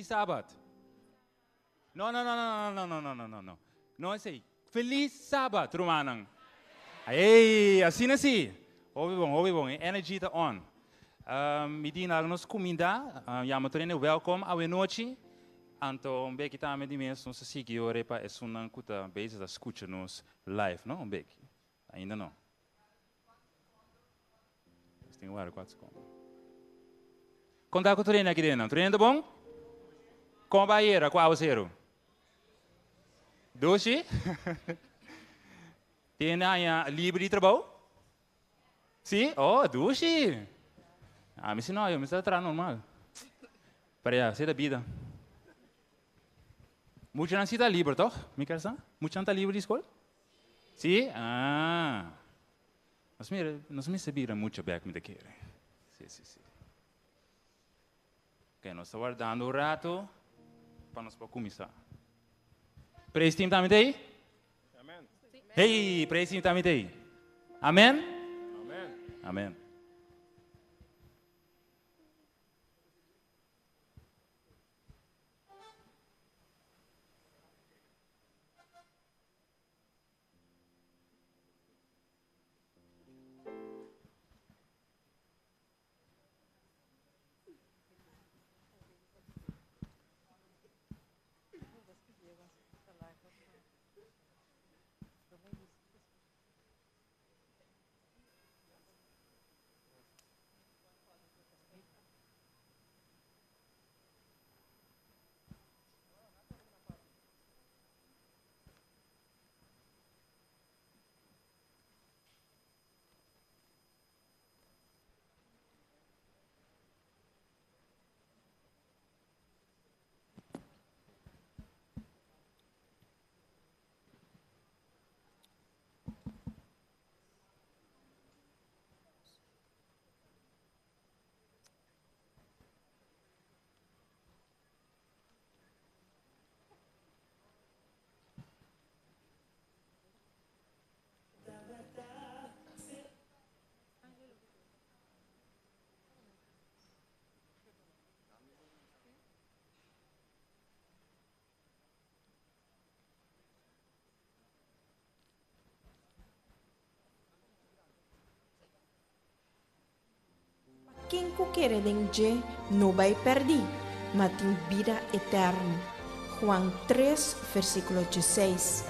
Felis Sabat. No, no, no, no, no, no, no, no, no, no. No esei. Felis Sabat, rumannan. Hey, asina si. Hopi bon, hopi bon. E energy ta on. Mi di na nos kuminda, yama tur hende welkom awe nochi. Anto un beki tambe di mes nos ta sigui ora pa esunnan ku ta bezig ta skucha nos live, no? Un beki. Ainda no. Nos tin wara kuater sekondo. Kon ta ku tur hende aki den nan? Tur hende ta bon? Kon bai ayera ku awaseru? Dushi? Tin hende haña liber di trabou? Si? Oh, dushi! Ami si no, yo mi sta traha normal. Pero ya, así ta bida. Muchanan si ta liber, toch? Mi ker sa? Muchanan ta liber di skol? Si? Ah. Nos mira, nos mester bira mucha bek mi ta kere. Si, si, si. Ok, nos ta wardando un rato pa nos por kuminsá. Praise team tambe ta ei? Amen. Hey, praise team tambe ta ei. Amen? Amen. Amen. Pa ken ku kere den dje no bai pèrdí, ma tin bida eterno. Juan tres, versíkulo dieseis.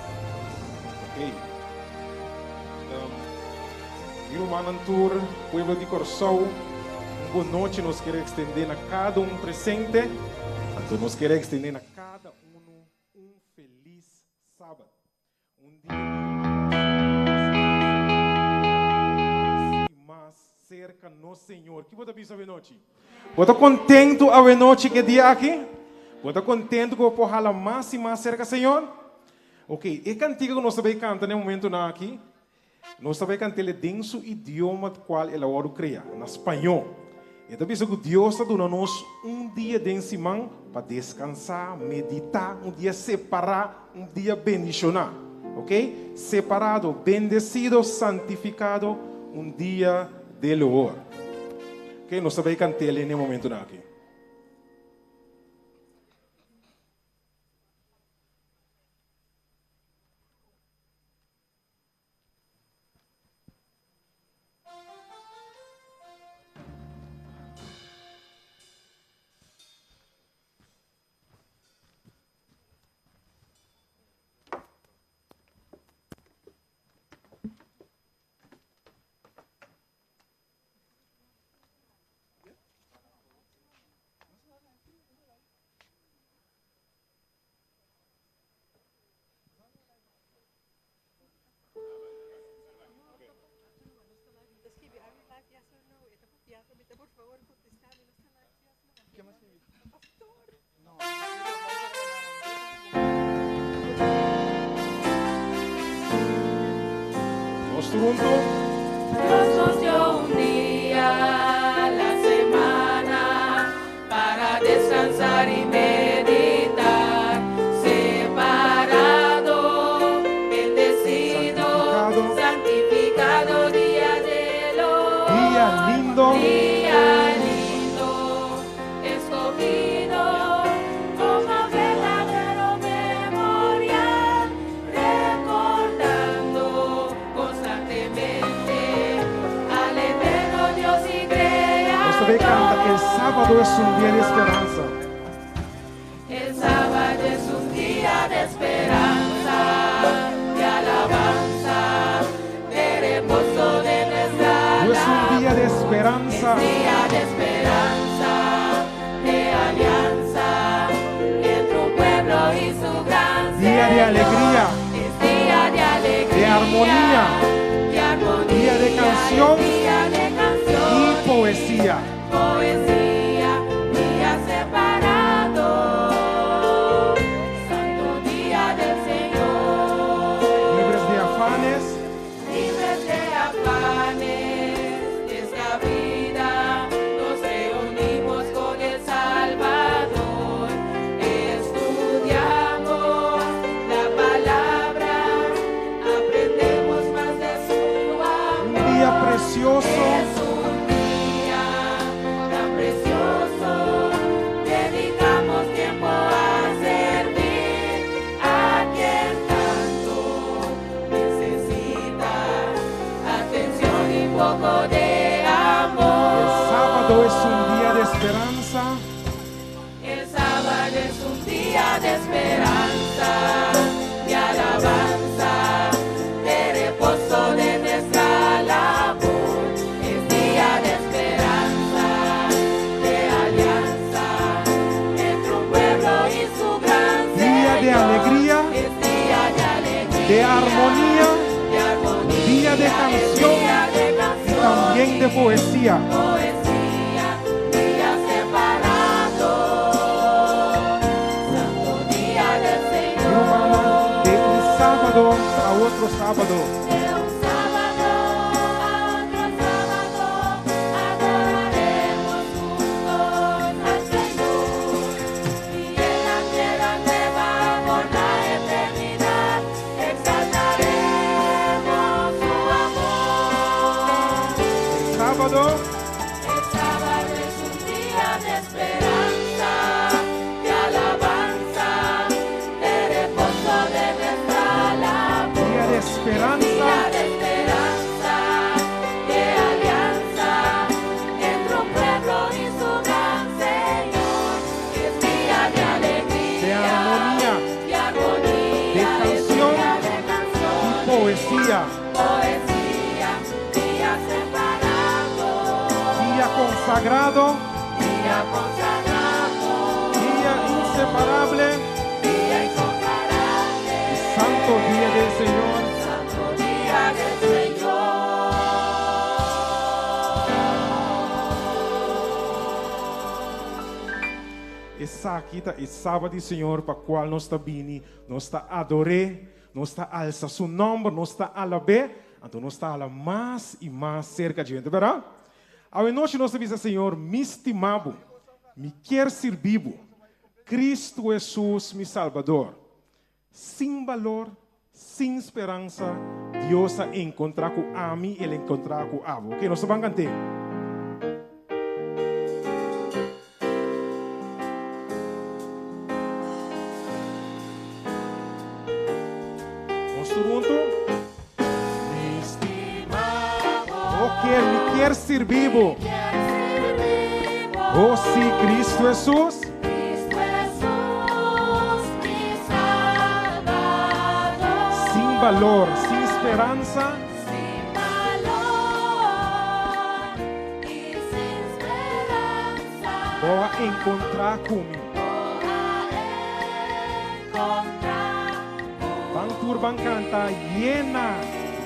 Ok. Mi rumannan tur, pueblo di Kòrsou, un bon nochi nos kier ekstendé na kada un presente. Anto nos kier ekstendé na kada unu un felis Sabat. Un dia di mas i mas serka nos Señor. Ki bo ta bisa awenochi? Bo ta kontentu awenochi ku e dia aki? Bo ta kontentu ku bo por hala mas i mas serka Señor? Ok, e kantika ku nos ta bai kanta na e momentunan aki, nos ta bai kant'el den su idioma kual el a wòrdu krea, na spañó. E ta bisa ku Dios ta duna nos un dia den siman pa deskansá, meditá, un dia separá, un dia bendishoná. Ok? Separado, bendesido, santifikado, un dia de loor. Ok, nos ta bai kant'el den e momentunan aki. Nos tur huntu. Dios nos dio un dia la semana para descansar y meditar, separado, bendecido, santificado día de los Dia lindo. Dia lindo, escogido. ta canta, El sábado es un día de esperanza. El sábado es un día de esperanza, de alabanza, de reposo de nuestra No es un día de esperanza. Es día de esperanza, de alianza, entre un pueblo y su gran Día de Señor. alegría. Es día de alegría, De armonía. de armonía, Día de canción es día de canción y poesía. Poesía, día separado, santo día del Señor. Libres de afanes, Libres de afanes de esta vida, nos reunimos con el Salvador. Estudiamos la palabra, aprendemos más de su un amor. día precioso. Es un día tan precioso, dedicamos tiempo a servir a quien tanto necesita atención y un poco de amor. El sábado es un día de esperanza. El sábado es un día de esperanza, de alabanza, de reposo de nuestra labor. Es día de esperanza, de alianza, entre un pueblo y su gran Día de Señor. alegría, Es día de alegría, de armonía, de armonía, día de es canción día de y canción también de poesía. Poesía, día separado, santo día del Señor. Hermana, de un sábado a otro sábado. De un sábado a otro sábado, adoraremos juntos al Señor. Y en la tierra nueva por la eternidad, exaltaremos su amor. El sábado El sábado es un día de esperanza, de alabanza, de reposo de nuestra labor. Día de esperanza. Día de esperanza, de alianza, entre un pueblo y su gran Señor. Es día de alegría, De armonía, de armonía, de es canción día de canción y poesía. Poesía, día separado, Día consagrado, día consagrado, día inseparable, día incomparable, y santo día del Señor. santo día del Señor. Esaki ta e sabat di Señor pa cual nos ta bini, nos ta ador'e, nos ta alsa su nomber, nos ta alab'e, anto nos ta hala mas y mas cerca di dje, berdad? Awe nochi nos ta bisa Señor, mi stima bo, mi kier sirbi bo, Cristo Jesus mi Salbador. Sin balor, sin speransa, Dios a encontra cu ami, El a encontra cu abo. Ok, nos ta ban cant'e. Nos tur hunto. Mi stima bo. Oh, kier, mi kier sirbi bo. Oh, si, Cristo Jesus. Cristo Jesus, mi Salvador. Sin balor, sin speransa. Sin balor y sin speransa. Bo a encontra cu mi. Bo a encontra Ban tur ban canta, yena,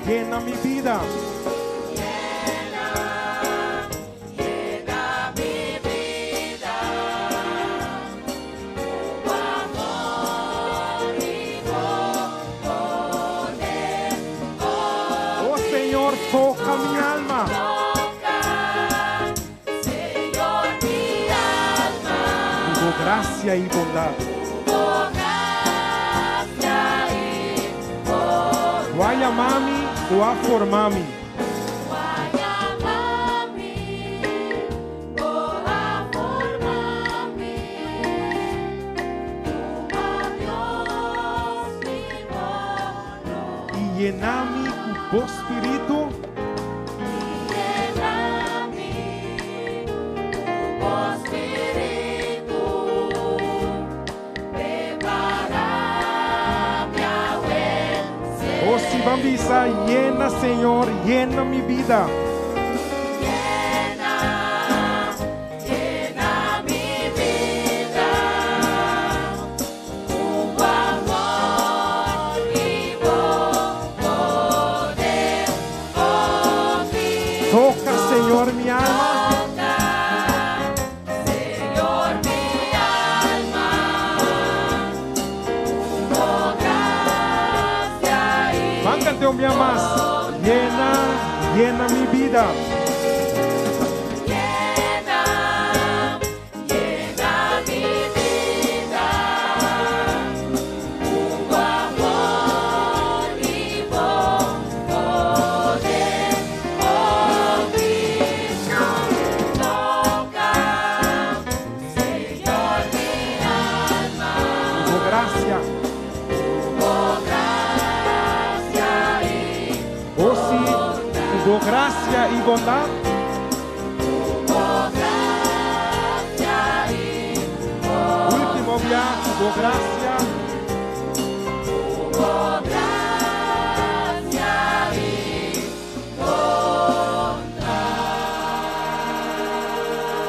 yena mi bida. Yena, yena mi bida. Tu amor y poder. Oh Señor, toca mi alma. Toca, Señor, mi alma. Tu gracia y bondad. Tu gracia y bondad. Bo a yama mi, bo a forma mi. Bo a yama mi, bo a forma mi. Tuma Dios mi Y yena mi cu bo spirito. Y yena mi cu bisa, yena Señor, yena mi bida. Yena, yena mi bida ku bo amor i bo poder, oh Cristo. Toka Señor mi alma. Toka, Señor mi alma, ku bo grasia i Ban kant'é un bia mas. Yena, yena mi bida. Yena, yena mi bida ku bo amor i bo poder, oh Cristo. Toka, Señor mi alma. Ku bo grasia. Bo grasia i Oh sí, ku bo grasia i bondat. Bo grasia i Último bia, ku bo grasia. Bo grasia i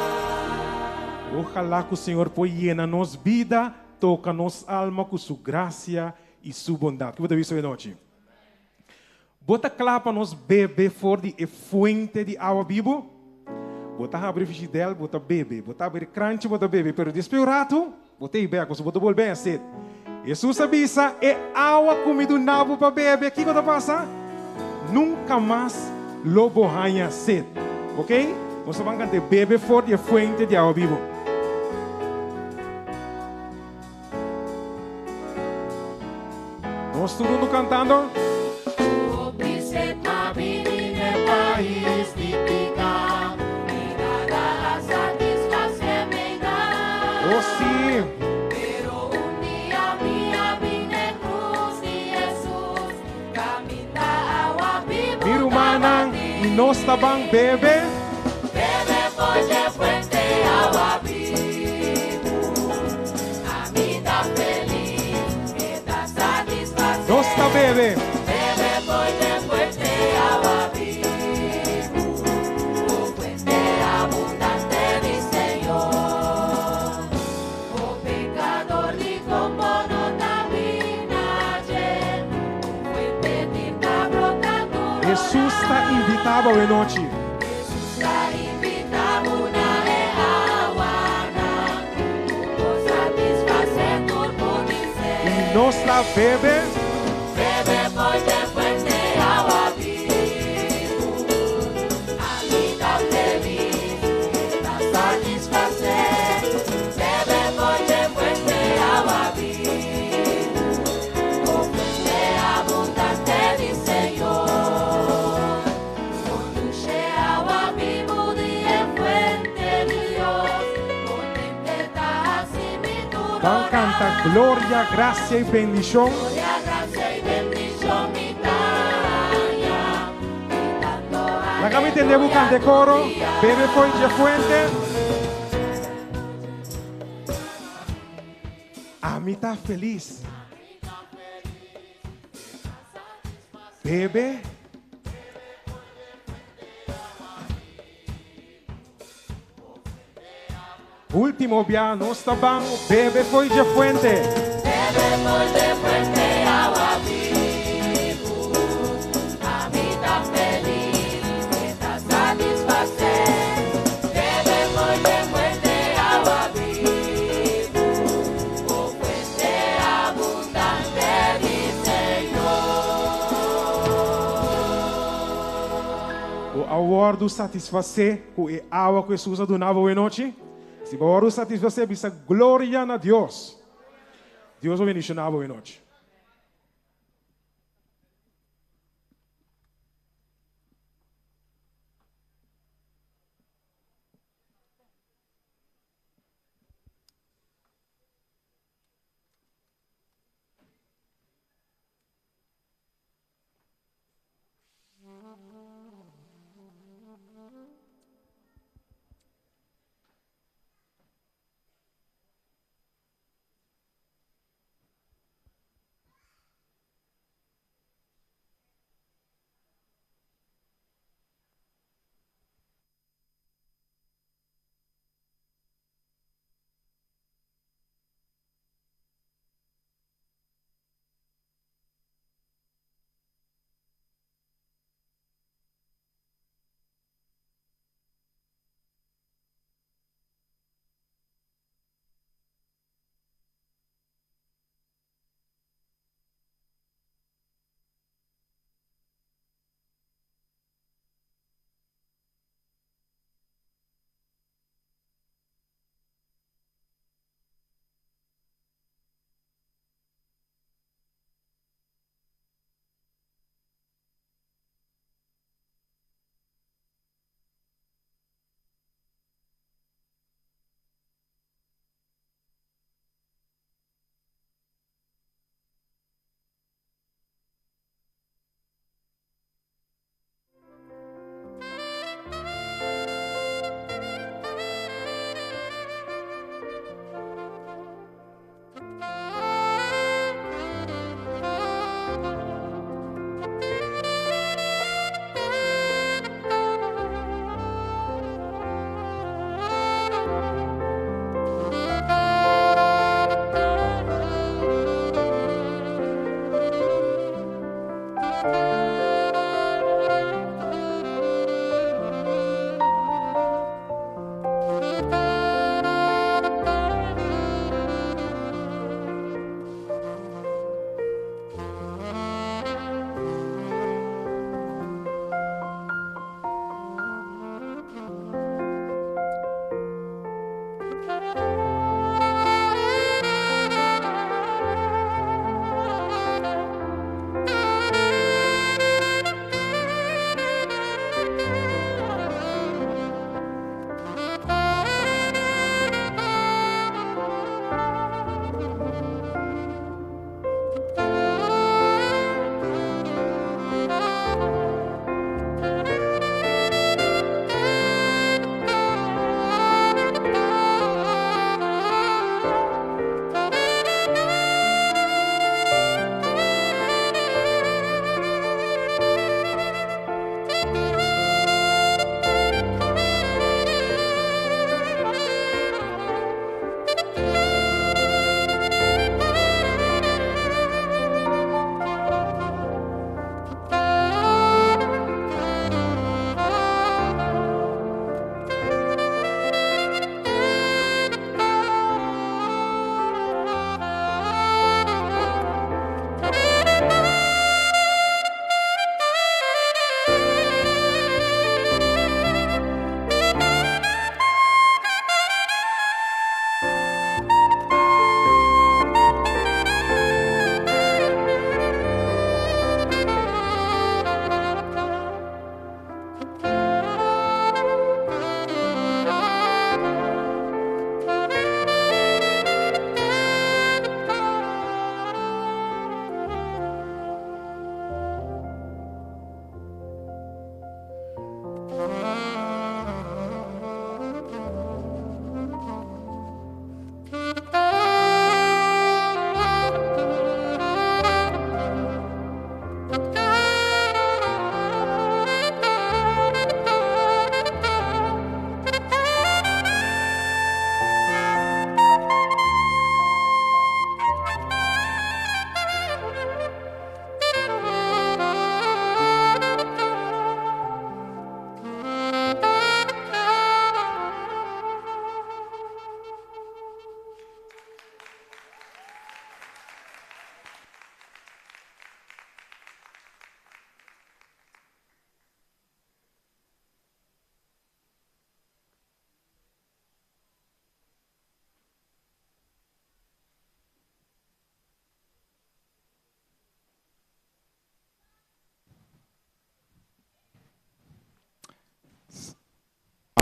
bondat. Ohalá ku Señor por yena nos bida, toka nos alma ku su grasia i su bondat. Kiko bo ta bisa awe nochi? Bo ta kla pa nos bebe for di e fuente di awa bibu? Bo ta habri fishidèl, bo ta bebe. Bo ta habri kranchi, bo ta bebe. Pero despues un ratu, bo ta ei bèk, pasobra bo ta bolbe haña set. Hesus a bisa, E awa ku mi duna bo pa bebe, kiko ta pasa? Nunka mas lo bo haña set. Oke? Nos ta ban kant'é, Bebe for di e fuente di awa bibu. Nos tur huntu kantando. Hopi set a bini n'e pais di piká, i nada a satisfasé mi nan. Oh sí! Pero un dia mi a bin n'e krus di Hesus, kaminda awa bibu Mi rumannan, tabatin. i nos ta ban bebe. Bebe for dje fuente awa bibu. Ami ta felis, e ta satisfasé. Nos ta bebe. Bebe for dje fuente awa bibu. O fuente abundante di Señor. O pekador dikon bo no ta bin na dje. Un fuente di ta brota tur ora. Hesus ta invitá bo awe nochi. Hesus ta invitá bo na e awanan ku por satisfasé tur bo deseo. I nos ta bebe. Bebe for dje fuente awa bibu. Ami ta felis, e ta satisfasé. Bebe for dje fuente awa bibu. O fuente abundante di Señor. Kondusé awa bibu di e fuente di Dios. Kontempl'é ta hasi mi tur Ban kanta ora. gloria, grasia i bendishon. Gloria, grasia i bendishon mi ta haña. Gritando Laga mi tende bo aleluya kanta e tur koro, dia. Bebe fo'i dje fuente. Ami ta felis. Bebe. Último bia nos ta ban bebe fo'i dje fuente. Bebe fo'i dje fuente awa bibu. Ami ta felis, e ta satisfasé. Bebe fo'i dje fuente awa bibu. O fuente abundante di Señor. Bo a wòrdu satisfasé ku e awa ku Hesus a duna bo awe nochi? Si bo a wòrdu satisfasé, bisa gloria na Dios. Dios a bendishoná bo awe nochi.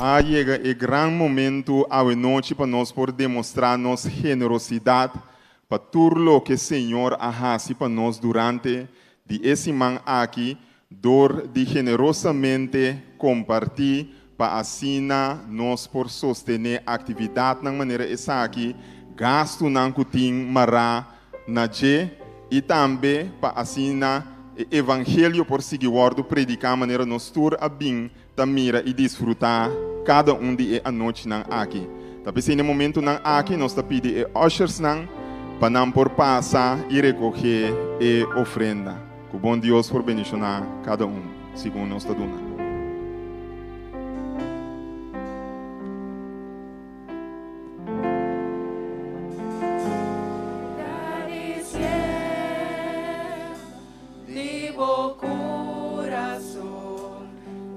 A yega e gran momento awe nochi pa nos por demostrá nos generosidat pa tur loke Señor a hasi pa nos durante di e siman aki dor di generosamente kompartí pa asina nos por sostené aktividatnan manera esaki, gastunan ku tin mará na dje i tambe pa asina e evangelio por sigui wòrdu prediká manera nos tur a bin ta mira i disfrutá kada un di e anochinan aki. Ta p'esei na e momentunan aki nos ta pidi e ushersnan pa nan por pasa i rekohé e ofrenda. Ku bon Dios por bendishoná kada un segun nos ta duna. Di bo kurason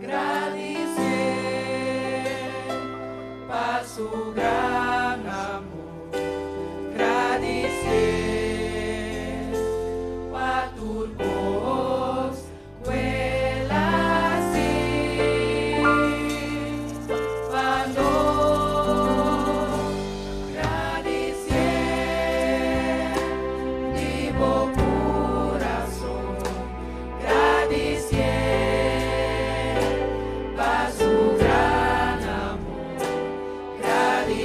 gradisié pa su gran amor, gradisié pa tur kos ku el a hasi pa nos. Gradisié di bo kurason, gradisié pa su gran amor, gradisié.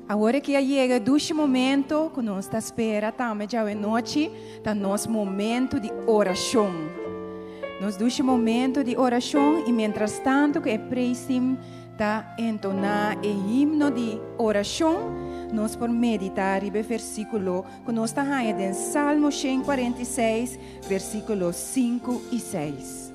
Awor aki a yega e dushi momento ku nos ta spera tambe djawe nochi, ta nos momento di orashon. Nos dushi momento di orashon i mientras tanto ku e praise team ta entoná e himno di orashon, nos por meditá riba e versíkulo ku nos ta haña den Salmo 146, versíkulo 5 i 6.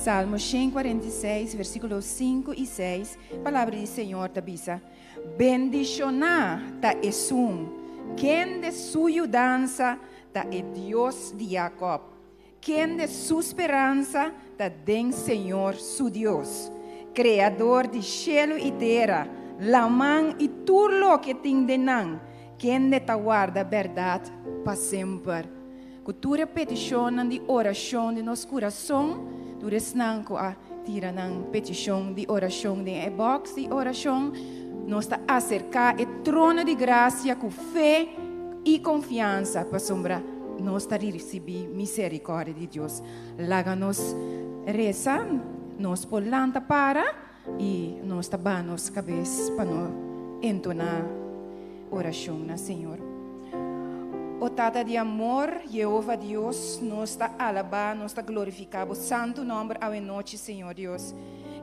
Salmo 146, versíkulo 5 i 6, palabra di Señor ta bisa, Bendishoná ta esun kende su yudansa ta e Dios di Jakòb, kende su speransa ta den Señor su Dios, Kreador di shelu i tera, laman i tur loke tin den nan, kende ta warda bèrdat pa semper. Ku tur e petishonnan di orashon di nos kurason, tur esnan ku a tira nan petishon di orashon den e bòks di orashon, nos ta aserká e trono di grasia ku fe i konfiansa, pasobra nos ta risibí miserikòrdia di Dios. Laga nos resa, nos por lanta para i nos ta baha nos kabes pa no entoná orashon na Señor. O Tata di amor, Jehova Dios, nos ta alabá, nos ta glorifiká bo santu nòmber awenochi, Señor Dios.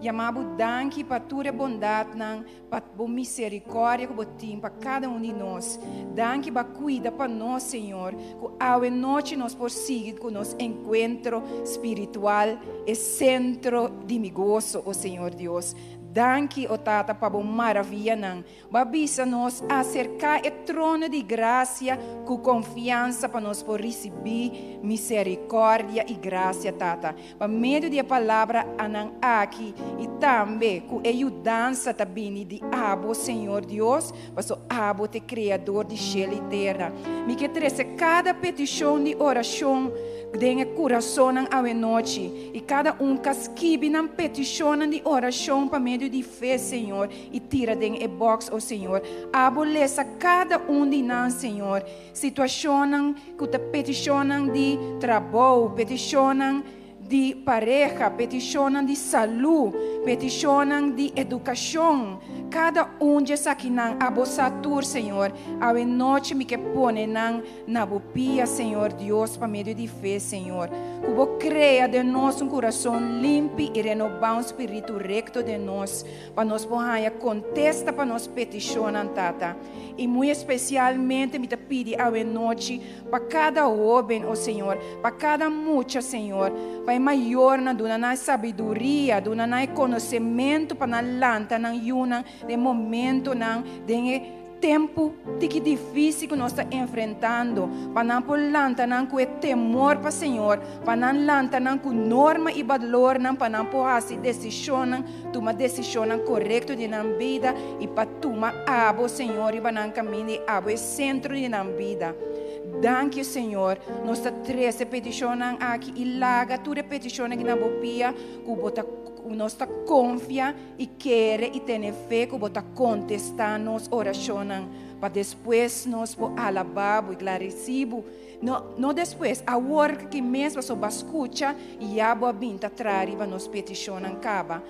Yama bo danki pa tur e bondatnan, pa bo miserikòrdia ku bo tin pa kada un di nos. Danki bo a kuida pa nos, Señor, ku awenochi nos por sigui ku nos enkuentro spiritual, e sentro di mi goso, o Señor Dios. Danki, o Tata, pa bo maravianan. Bo a bisa nos aserká e trono di grasia ku konfiansa pa nos por risibí miserikòrdia i grasia, Tata. Pa medio di e palabra anan aki i tambe ku e yudansa ta bini di abo, Señor Dios, paso abo ta e Kreador di shelu i tera. Mi ke trese kada petishon di orashon den e kurasonnan awenochi, i kada un ka skibi nan petishonnan di orashon pa medio di fe, Señor, i tira den e box, o Señor. Abo lesa kada un di nan, Señor. Situashonnan ku ta petishonnan di trabou, petishonnan di pareha, petishonnan di salú, petishonnan di edukashon. Kada un di esakinan abo sa tur, Señor. Awe nochi mi ke pone nan na bo pia, Señor Dios, pa medio di fe, Señor. Ku bo krea den nos un kurason limpi i renobá un spiritu rekto den nos, pa nos por haña kontesta pa nos petishonnan, Tata. I muy espesialmente mi ta pidi awe nochi pa kada hóben, o Señor, pa kada mucha, Señor, pa e mayornan duna nan e sabiduria, duna nan e konosementu pa nan lanta nan yunan den momentonan, den e tempu tiki difísil ku nos ta enfrentando, pa nan por lanta nan ku e temor pa Señor, pa nan lanta nan ku norma i balornan, pa nan por hasi desishonnan, tuma desishonnan korekto den nan bida i pa tuma abo, Señor, riba nan kaminda i abo e sentro di nan bida. Danki, Señor. Nos ta trese petishonnan aki i laga tur e petishonnan aki na bo pia ku bo ta ku nos ta konfia i kere i tene fe ku bo ta kontestá nos orashonnan pa despues nos por alabá bo i glarisí bo. No, no despues, awor ki mes pasobra bo a skucha i ya bo a bin ta traha riba nos petishonnan kaba.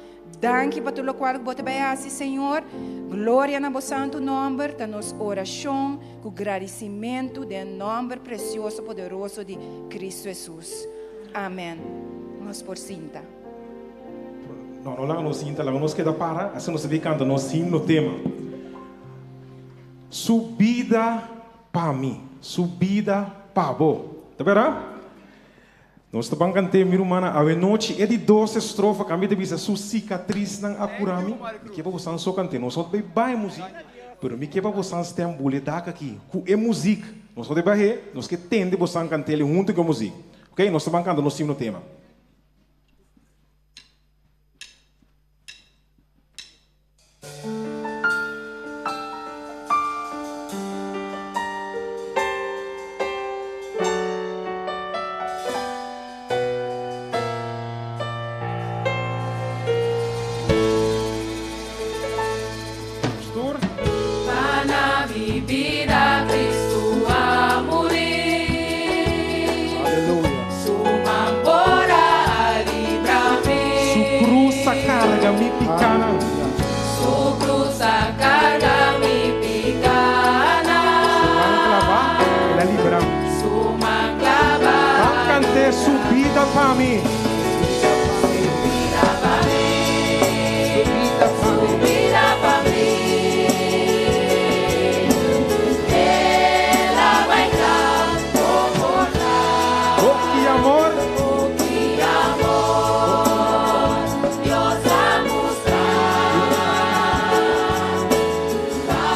Danki pa tur lokual ku bo ta bai hasi, Señor. Gloria na bo santu nòmber ta nos orashon ku gradisimentu den nòmber presioso poderoso di Kristu Hesus. Amen. Nos por sinta. No, no laga nos sinta, laga nos keda para, asina nos ta bin kanta nos himno tema. Su bida pa mi, su bida pa bo. Ta bèrdat? Nos ta ban kant'é, mi rumannan, awenochi e di dos estrofa kambia ta bisa, Su sikatrisnan a kura mi. Mi ke pa bosan so kant'é. Nos no ta bai bai muzik, pero mi ke pa bosan stèm bule dak aki ku e muzik. Nos no ta bai bah'é, nos ke tende bosan kant'é huntu ku e muzik. Oke, nos ta ban kanta nos himno tema. Su cruz a carga mi picanan. Su cruz a carga mi picanan. Su man clava, el a libra mi. Su man clava. Ban cant'é su bida pa mi. Su bida pa mi. Su bida pa mi. El a bai tras soportá. Oh, ki amor. Oh, ki amor Dios a mustra pa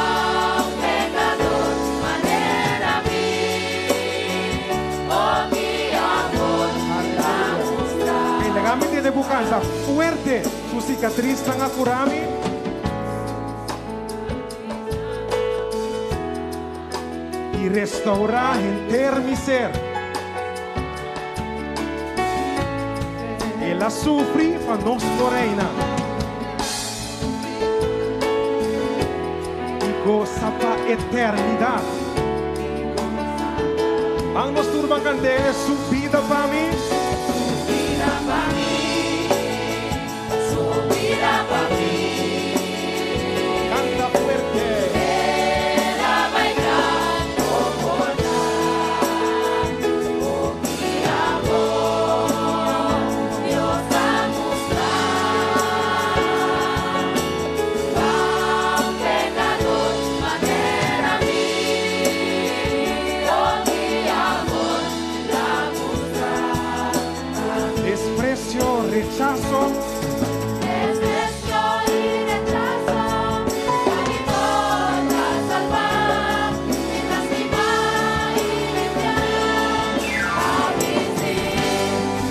un pecador manera mi. Oh, ki amor El a mustra. Hey, laga mi tende bo canta fuerte. Su cicatriznan a cura mi. I restaurá henter mi ser. El a sufri pa nos por reina. I gosa pa eternidat. Ban nos tur ban kant'é, Su bida pa mi. Su bida pa mi, su bida pa mi. Canta fuerte. El a bai gran soportá hopi amor Dios a mustra pa un pecador manera mi hopi amor El a mustra. Desprecio, rechazo. Desprecio y rechazo, a mi podrá salvar, sin lastimar y limpiar, a mí sí,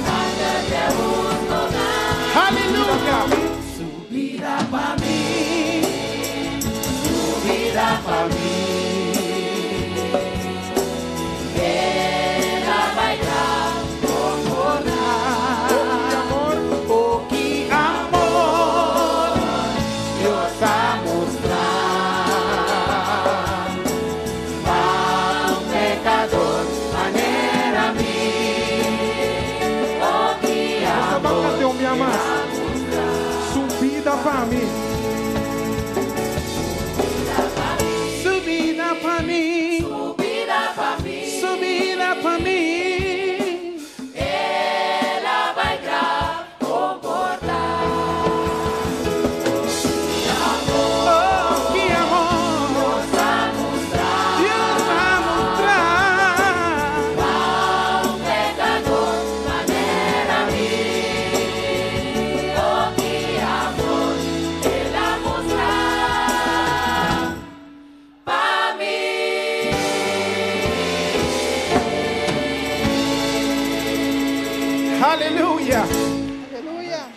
sangre te busco dar. Aleluya. Su bida pa mi, su bida pa mi. El a bai soportá. Oh, ki amor. Oh, ki amor Dios a mustra pa un pecador manera mi. Oh, ki Nos ta ban amor cant'é un bia mas. Su bida pa mi. Hallelujah. Aleluya.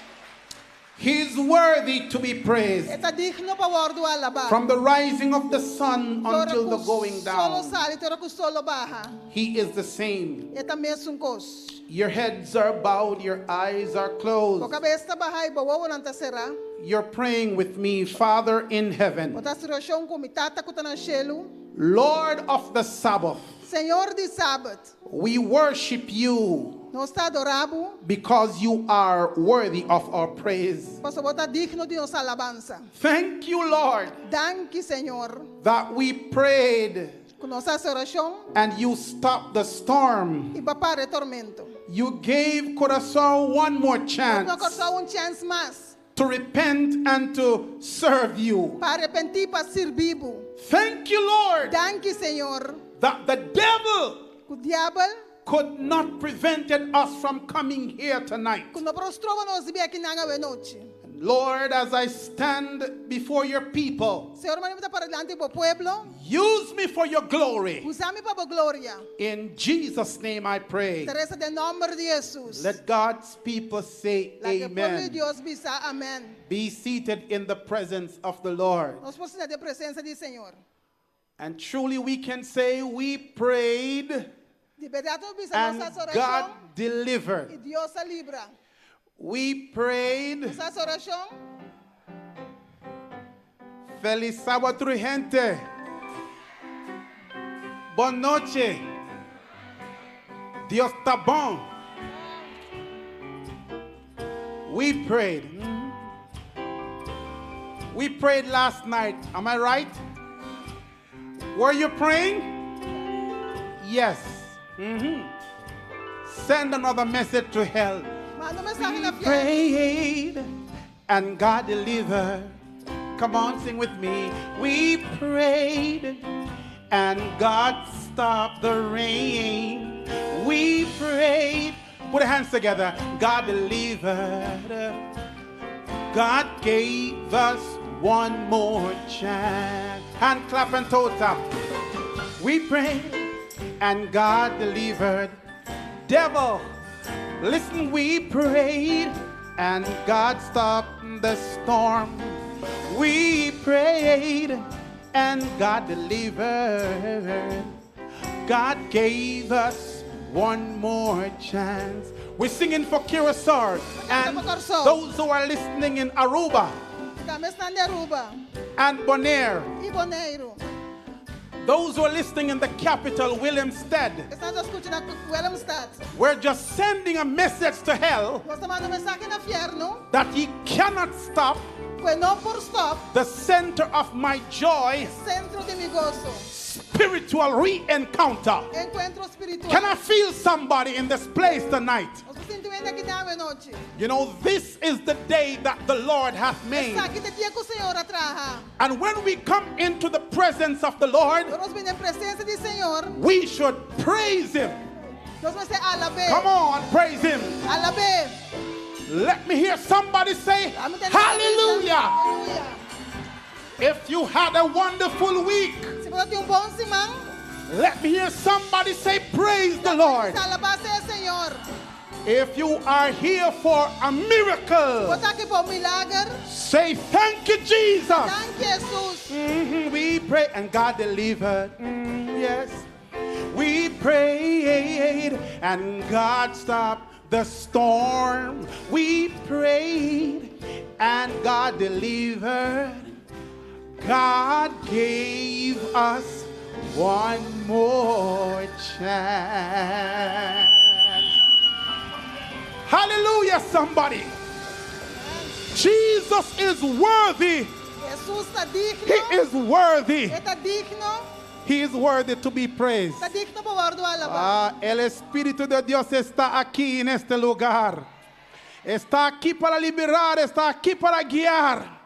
He's worthy to be praised. E ta digno pa wòrdu alabá. From the rising of the sun Ora until the ku going Solo down, sali, te ora ku solo baha. He is the same. E ta mesun kos. Your heads are bowed, your eyes are Bo closed. kabes ta bahá i bo wowonan ta será. You're praying with me, Father in heaven, Bo ta hasi orashon ku mi Tata ku ta na shelu. Lord of the Sabbath. Señor di Sabat. We worship you Nos ta adorá bo because you are worthy of our praise. pasobra bo ta digno di nos alabansa. Thank you, Lord, Danki, Señor. that we prayed Ku nos a hasi orashon and you stopped the storm. i bo a para e tormento. You gave Curaçao one more Bo a duna chance Kòrsou un chèns mas to repent and to serve you. pa arepentí pa sirbi bo. Thank you, Lord, Danki, Señor. that the devil Ku diabel could not prevented us from coming here tonight. ku no por a stroba nos di bin akinan awe nochi. Lord, as I stand before your people, Señor, manera mi ta pará dilanti bo pueblo, use me for your glory. usa mi pa bo gloria. In Jesus' name I pray. Ta resa den nòmber di Hesus. Let God's people say Laga e pueblo di amen. Dios bisa amèn. Be seated in the presence of the Lord. Nos por sinta den presensia di Señor. And truly we can say we prayed Di bèrdat nos bisa and nos a hasi orashon God i delivered. Dios a libra. We prayed. Nos a hasi orashon. Feliz sábado, gente. Bon nochi. Dios ta bon. We prayed. We prayed last night. Am I right? Were you praying? Yes. Send another message to hell. Manda mensahe We na fièrnu. prayed and God delivered. Come on, sing with me. We prayed and God stopped the rain. We prayed. Put your hands together. God delivered. God gave us one more chance. Hand clap and toe tap. We prayed and God delivered. Devil, listen, we prayed and God stopped the storm. We prayed and God delivered. God gave us one more chance. We're singing for Curacao and those who are listening in Aruba Tambe esnan di Aruba and Bonaire, i Boneiru. those who are listening in the capital, Willemstad. Esnan ku ta skucha na Willemstad. We're just sending a message to hell Nos ta manda un mensahe na fièrnu that he cannot stop ku e no por stòp the center of my joy, sentro di mi goso. spiritual re-encounter. Enkuentro spiritual. Can I feel somebody in this place tonight? Nos por sinti un hende aki awe nochi. You know, this is the day that the Lord hath made. Esaki ta e dia ku Señor a traha. And when we come into the presence of the Lord, Ora nos bin den presensia di Señor, we should praise him. nos mester alab'é. Come on, praise him. Alab'é. Let me hear somebody say, Ami tende Hallelujah. Hallelujah. If you had a wonderful week, Si bo tabatin un bon siman, let me hear somebody say, Praise the Lord. alabá sea Señor. If you are here for a miracle, Bo ta aki pa un milager. say, Thank you, Jesus. Danki, Hesus. We pray and God delivered. Yes. We prayed and God stopped the storm. We prayed and God delivered. God gave us one more chance. Hallelujah, somebody. Jesus is worthy. Hesus ta digno. He is worthy. E ta digno. He is worthy to be praised. Ta digno pa wòrdu alabá. Ah, el Espíritu de Dios está aquí en este lugar. Está aquí para liberar, está aquí para guiar.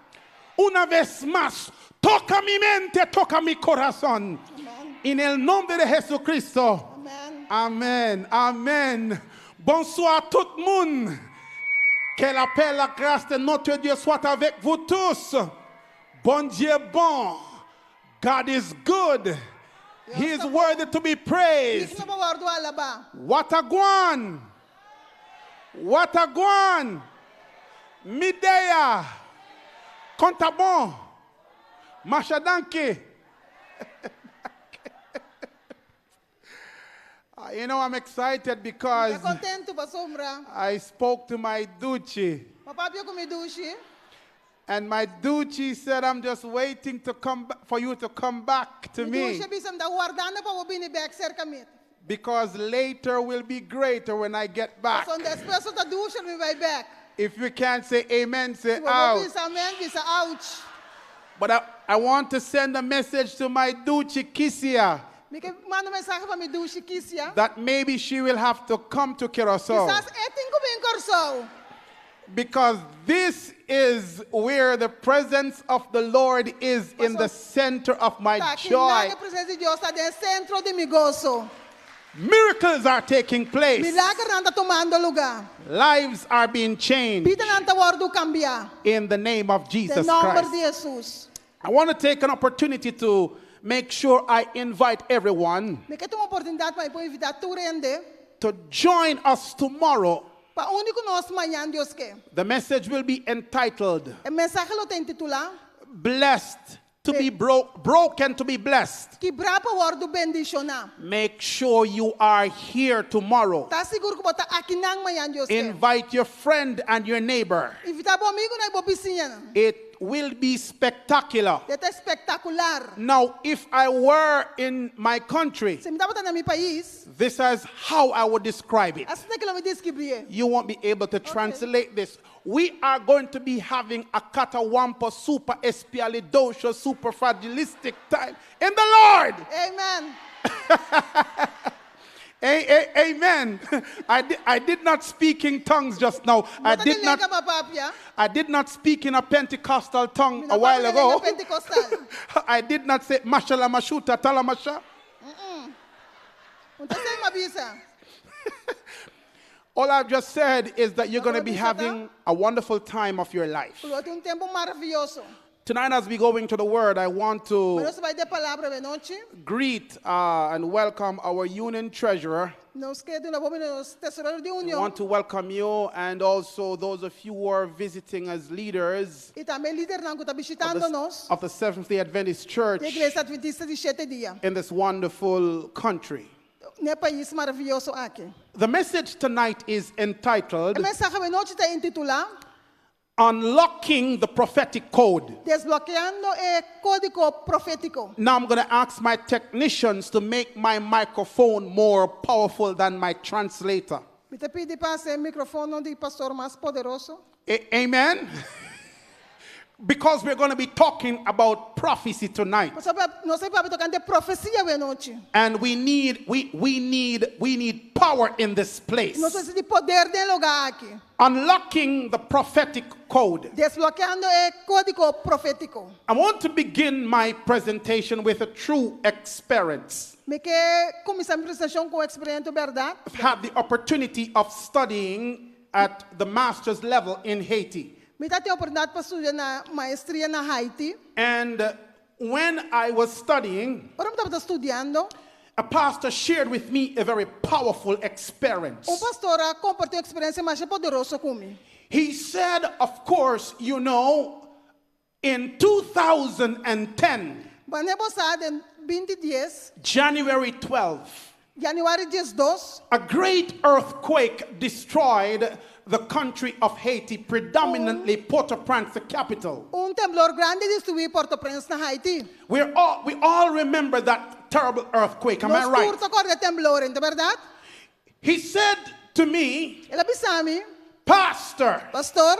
Una vez más, toca mi mente, toca mi corazón. En el nombre de Jesucristo. Amèn. Amèn. Amèn. Bonsoir tout le monde. Que la paix, la grâce de notre Dieu soit avec vous tous. Bon Dieu bon. God is good. He is worthy to be praised. Digno pa wòrdu alabá. Wah gwaan. What a gwan! Mi deya! Kon ta bon! Masha danki! You know, I'm excited because Mi ta kontentu pasombra. I spoke to my duchi. M'a papia ku mi dushi. And my duchi said, "I'm just waiting to come for you to come back to Mi me." dushi a bisa, mi ta wardando pa bo bini bèk serka mi. Because later will be greater when I get back. Paso despues ta dushi mi bai bèk. If you can't say amen, say Si bo ouch. bisa amèn, bisa ouch. But I want to send a message to my duchi Kisia Mi ke manda mensahe pa mi dushi Kisia. That maybe she will have to come to Curaçao. Kisas e tin ku bin Kòrsou. Because this is where the presence of the Lord is in the center of my Ta aki joy. nan e presensia di Dios ta den sentro di mi goso. Miracles are taking place. Milagernan ta tumando lugá. Lives are being changed Bidanan ta wòrdu kambiá. In the name of Den Jesus nòmber Christ. di Jesus. I want to take an opportunity to make sure I invite everyone Mi ke tuma oportunidat pa invitá tur hende to join us tomorrow. Pa uni ku nos mañan Dios ke. The message will be entitled E mensahe lo ta intitulá Blessed to be Broken to be Blessed. Kibrá pa wòrdu bendishoná. Make sure you are here tomorrow. Ta sigur ku bo ta akinan mañan Dios ke. Invite your friend and your neighbor. Invitá bo amigu i bo bisiña. It will be spectacular. E ta espektakular. Now, if I were in my country, Si mi tabata na mi pais, this is how I would describe it. Asina ku lo mi deskribí. You won't be able to translate this. We are going to be having a catawampa super espialidocious super fragilistic time in the Lord. Amen. Amen. I did not speak in tongues just now. I did not, I did not speak in a Pentecostal tongue a while ago. I did not say mashala mashuta talamasha. N ta esei m'a bisa. All I've just said is that you're going to be having a wonderful time of your life. Lo tin un tempu maravioso. Tonight, as we go into the Word, I want to Nos ta bai den palabra awe nochi. greet and welcome our union treasurer. Nos ke duna bon biní nos tesorero di I union. want to welcome you and also those of you who are visiting as leaders I tambe lidernan ku ta bishitando nos. of the Seventh day Adventist Church Di Iglesia Adventista di Shete Dia. in this wonderful country. Den e pais maravioso aki. The message tonight is entitled E mensahe awe nochi ta intitulá Unlocking the Prophetic Code. Desblokeando e Kódigo Profétiko. Now I'm going to ask my technicians to make my microphone more powerful than my translator. Mi ta pidi pa hasi e mikrofon di pastor mas poderoso. Amen? Because we're going to be talking about prophecy tonight. Nos ta bai tokante profesia awe nochi. And we need power in this place. Nos mester di poder den e lugá aki. Unlocking the prophetic code. Desblokeando e kódigo profétiko. I want to begin my presentation with a true experience. Mi ke kuminsá mi presentashon ku eksperensia berdat. I've had the opportunity of studying at the master's level in Haiti. Mi tabatin oportunidat pa studia na maestria na Haiti. And when I was studying, Ora mi tabata studiando, a pastor shared with me a very powerful experience. Un pastor a kompartí un eksperensia masha poderoso ku mi. He said, of course, in 2010, Manera bo sa den 2010, January 12, yanüari 12, a great earthquake destroyed the country of Haiti, predominantly Port-au-Prince, the capital. Un temblor grandi a destruí Port-au-Prince na Haiti. We all remember that terrible earthquake, am I Nos right? tur ta kòrda e temblor, ta berdat? He said to me, El a bisa mi, "Pastor, Pastor,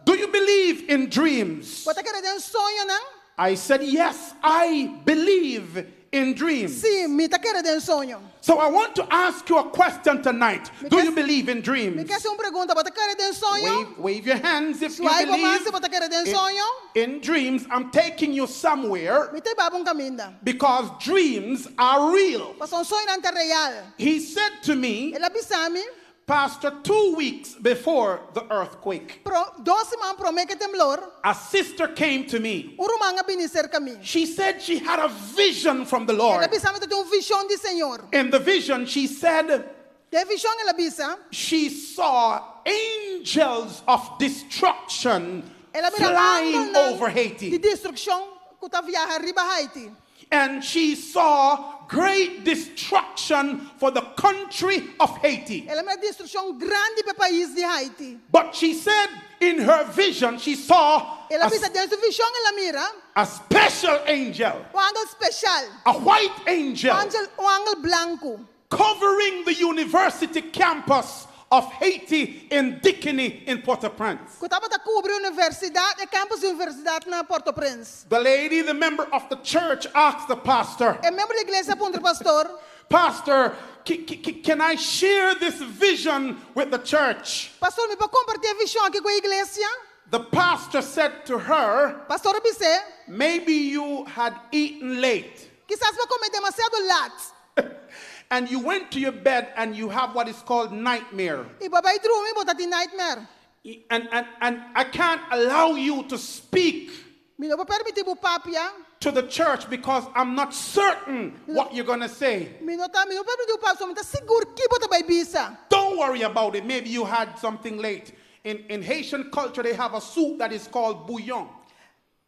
do you believe in dreams?" Bo ta kere den soñonan? I said, "Yes, I believe in dreams." Si, mi ta kere den soño. So I want to ask you a question tonight. Do you believe in Mi dreams? ke hasi un pregunta, bo ta kere den soño? Wave, wave your hands if you Zwai bo man believe si bo ta kere den in, soño. in dreams. I'm taking you somewhere Mi ta hiba bo un kaminda. because dreams are real. Pasobra soñonan ta real. He said to me, El a bisa mi, "Pastor, 2 weeks before the earthquake, pro, dos siman promé ku e temblor, a sister came to me. Un ruman a bini serka mi. She said she had a vision from the Lord. El a bisa mi e tabatin un vishon di Señor. In the vision, she said, Den vishon el a bisa. She saw angels of destruction El a mira flying angelnan over di Haiti. destrukshon ku ta viaha riba Haiti. And she saw great destruction for the country of Haiti. El a mira destrukshon grandi pa e pais di Haiti. But she said in her vision, she saw El a a, bisa den su vishon el a mira a special angel, un angel spesial, a white angel, un angel, un angel blanku, covering the university campus of Haiti in Dikini in Port-au-Prince. ku tabata kubri universidat, e campus di universidat na Port-au-Prince. The lady, the member of the church, asked the pastor, E miembro di iglesia a puntra pastor, Pastor, can I share this vision with the church? Pastor, mi por kompartí e vishon aki ku e iglesia? The pastor said to her, Pastor a bis'é, Maybe you had eaten late. Kisas bo a kome demasiado lat. And you went to your bed and you have what is called nightmare. I bo a bai drumi, bo ta tin nightmare. And I can't allow you to speak Mi no por permití bo papia. to the church because I'm not certain what you're going to say. Mi no ta, mi no por permití bo papia, so mi no ta sigur ki bo ta bai bisa. Don't worry about it. Maybe you had something late. In Haitian culture, they have a soup that is called bouillon.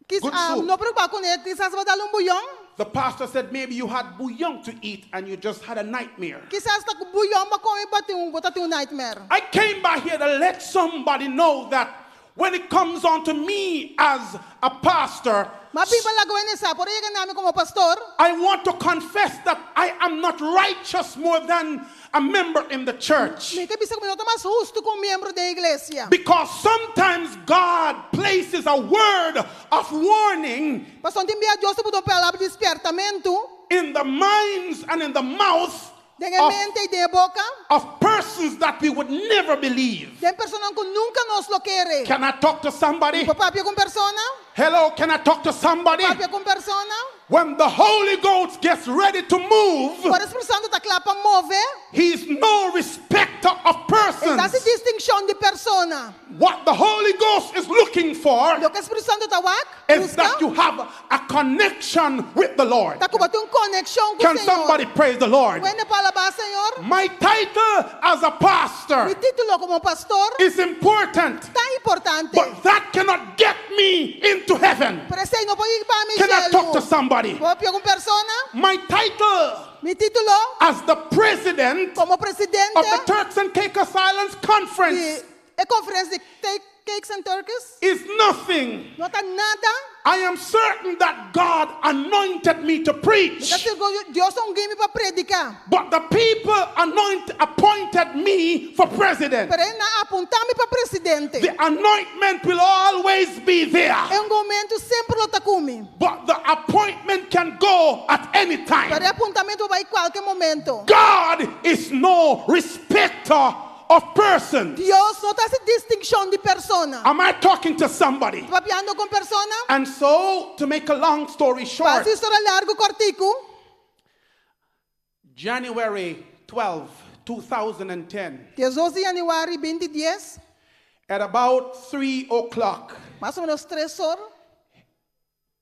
Kis, Good ah, soup. no preokupá kuné, kisas bo a dal un bouillon. The pastor said maybe you had bouillon to eat and you just had a nightmare. Kisas ta ku bouillon bo a kome bo tin un, bo ta tin un nightmare. I came by here to let somebody know that when it comes on to me as a pastor, M'a bin pa laga hende sa, por yega na mi komo pastor. I want to confess that I am not righteous more than a member in the church. Mi ke bisa ku mi no ta mas hustu ku un miembro den iglesia. Because sometimes God places a word of warning Pasobra tin bia Dios ta pone un palabra di spièrtamentu in the minds and in the mouth den e mente i den e boka of persons that we would never believe. den personanan ku nunka nos lo kere. Can I talk to somebody? Por papia ku un persona? Hello, can I talk to somebody? Papia ku un persona? When the Holy Ghost gets ready to move, Ora Spiritu Santu ta kla pa move, he's no respecter of E no persons. ta hasi distinshon di persona. What the Holy Ghost is looking for Loke Spiritu Santu ta wak, is buska, that you have a connection with the Lord. ta ku bo tin un konekshon ku Can Señor. somebody praise the Lord? Un hende por alabá Señor? My title as a pastor Mi título komo pastor is important, ta importante. but that cannot get me into heaven. Pero esei no por hiba mi Can I talk to shelu. somebody? Por papia ku un persona? My title Mi título as the president komo presidente of the Turks and Caicos Islands Conference di e konferensia di Caicos and Turks is nothing. no ta nada. I am certain that God anointed me to Mi ta preach, sigur Dios a ungi mi pa prediká. but the people appointed me for president. Pero nan a apuntá mi pa presidente. The anointment will always be there, E ungimento semper lo ta ku mi. but the appointment can go at any time. Pero e apuntamentu por bai kualke momento. God is no respecter of persons. Dios no ta hasi distinshon di persona. Am I talking to somebody? Papiando ku un persona? And so, to make a long story short, Pa hasi historia largu kòrtiku. January 12, 2010, 12 di yanüari 2010, at about 3 o'clock, mas o ménos 3 or,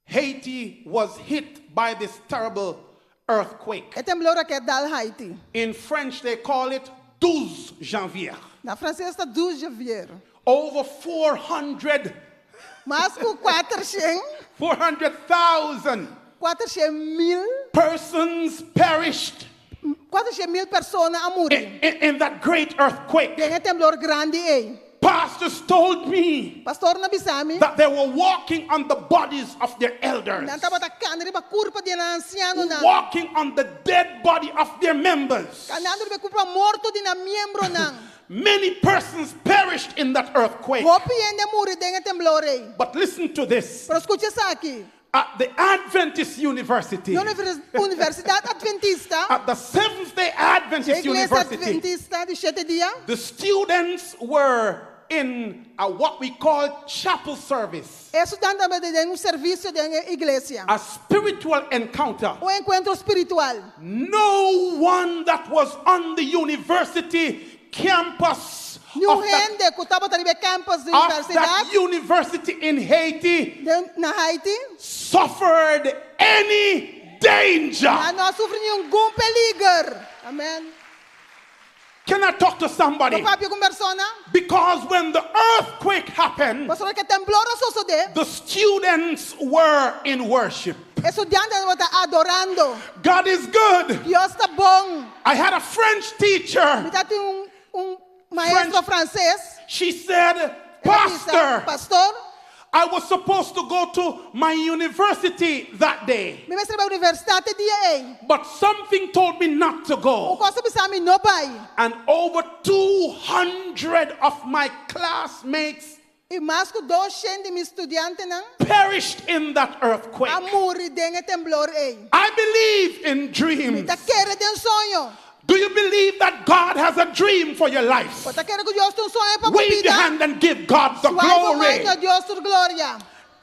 Haiti was hit by this terrible earthquake. e temblor aki a dal Haiti. In French, they call it 12 janvier. Na franses ta 12 janvier. Over 400, Mas ku 400, 400,000 400 mil, persons perished 400 mil persona a muri. in that great earthquake. Den e temblor grandi ei. Pastors told me Pastornan a bisa mi. that they were walking on the bodies of their elders, Nan tabata kana riba kurpa di nan ansianonan. walking on the dead body of their members. Kanando riba kurpa morto di nan miembronan. Many persons perished in that earthquake. Hopi hende a muri den e temblor ei. But listen to this. Pero skucha esaki. At the Adventist University, Na Universidat Adventista, at the Seventh Day Adventist Iglesia University, Adventista di shete dia, the students were in a, what we call chapel service, e studiantenan tabata den un servisio den iglesia. a spiritual encounter. Un enkuentro spiritual. No one that was on the university campus Niun of that, hende ku tabata riba campus di of universidat that university in Haiti den, na Haiti, suffered any danger. nan no a sufri ningun peliger. Amèn. Can I talk to somebody? Por papia ku un persona? Because when the earthquake happened, Pasobra ora ku temblor a sosodé, the students were in worship. e studiantenan tabata adorando. God is good. Dios ta bon. I had a French teacher. Mi tabatin un, un maestro franses. She said, El a bisa, Pastor, Pastor, I was supposed to go to my university that day, mi mester a bai universidat e dia ei. but something told me not to Un go. kos a bisa mi no bai. And over 200 of my classmates I mas ku 200 di mi studiantenan perished in that earthquake. a muri den e temblor ei. I believe in dreams. Mi ta kere den soño. Do you believe that God has a dream for your life? Bo ta kere ku Dios tin un soño pa bo Wave your bida? hand and give God the Zwaai bo man glory. duna Dios tur gloria.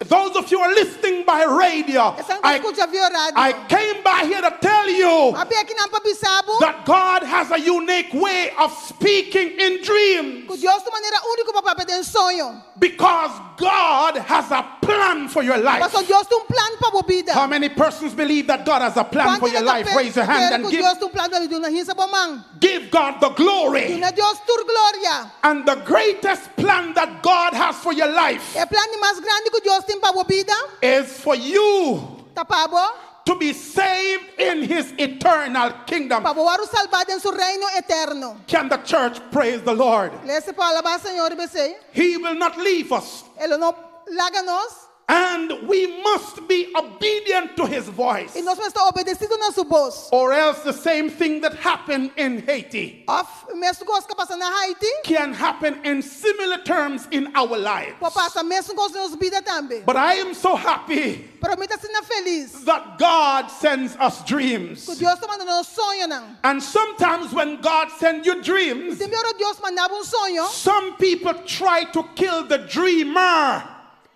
Those of you who are listening by radio, Esnan ku I, skucha via radio. I came by here to tell you M'a bin akinan pa bisa bo that God has a unique way of speaking in dreams ku Dios tin un manera úniko pa papia den soño. because God has a plan for your life. Pasobra Dios tin un plan pa bo bida. How many persons believe that God has a plan for your life? Raise your hand and give, Dios tin un plan pa bo bida. Hisa bo man. give God the glory. Duna Dios tur gloria. And the greatest plan that God has for your life E plan di mas grandi ku Dios tin pa bo bida is for you ta pa bo to be saved in his eternal kingdom. pa bo wòrdu salvá den su reino eterno. Can the church praise the Lord? Iglesia por alabá Señor p'esei. He will not leave us. E lo no laga nos And we must be obedient to his voice. i nos mester ta obedesido na su bos. Or else the same thing that happened in Haiti Òf mesun kos ku a pasa na Haiti, can happen in similar terms in our lives. por pasa mesun kos den nos bida tambe. But I am so happy Pero mi ta asina felis that God sends us dreams. ku Dios ta manda nos soñonan. And sometimes when God sends you dreams, Tin bia ora Dios manda bo un soño, some people try to kill the dreamer.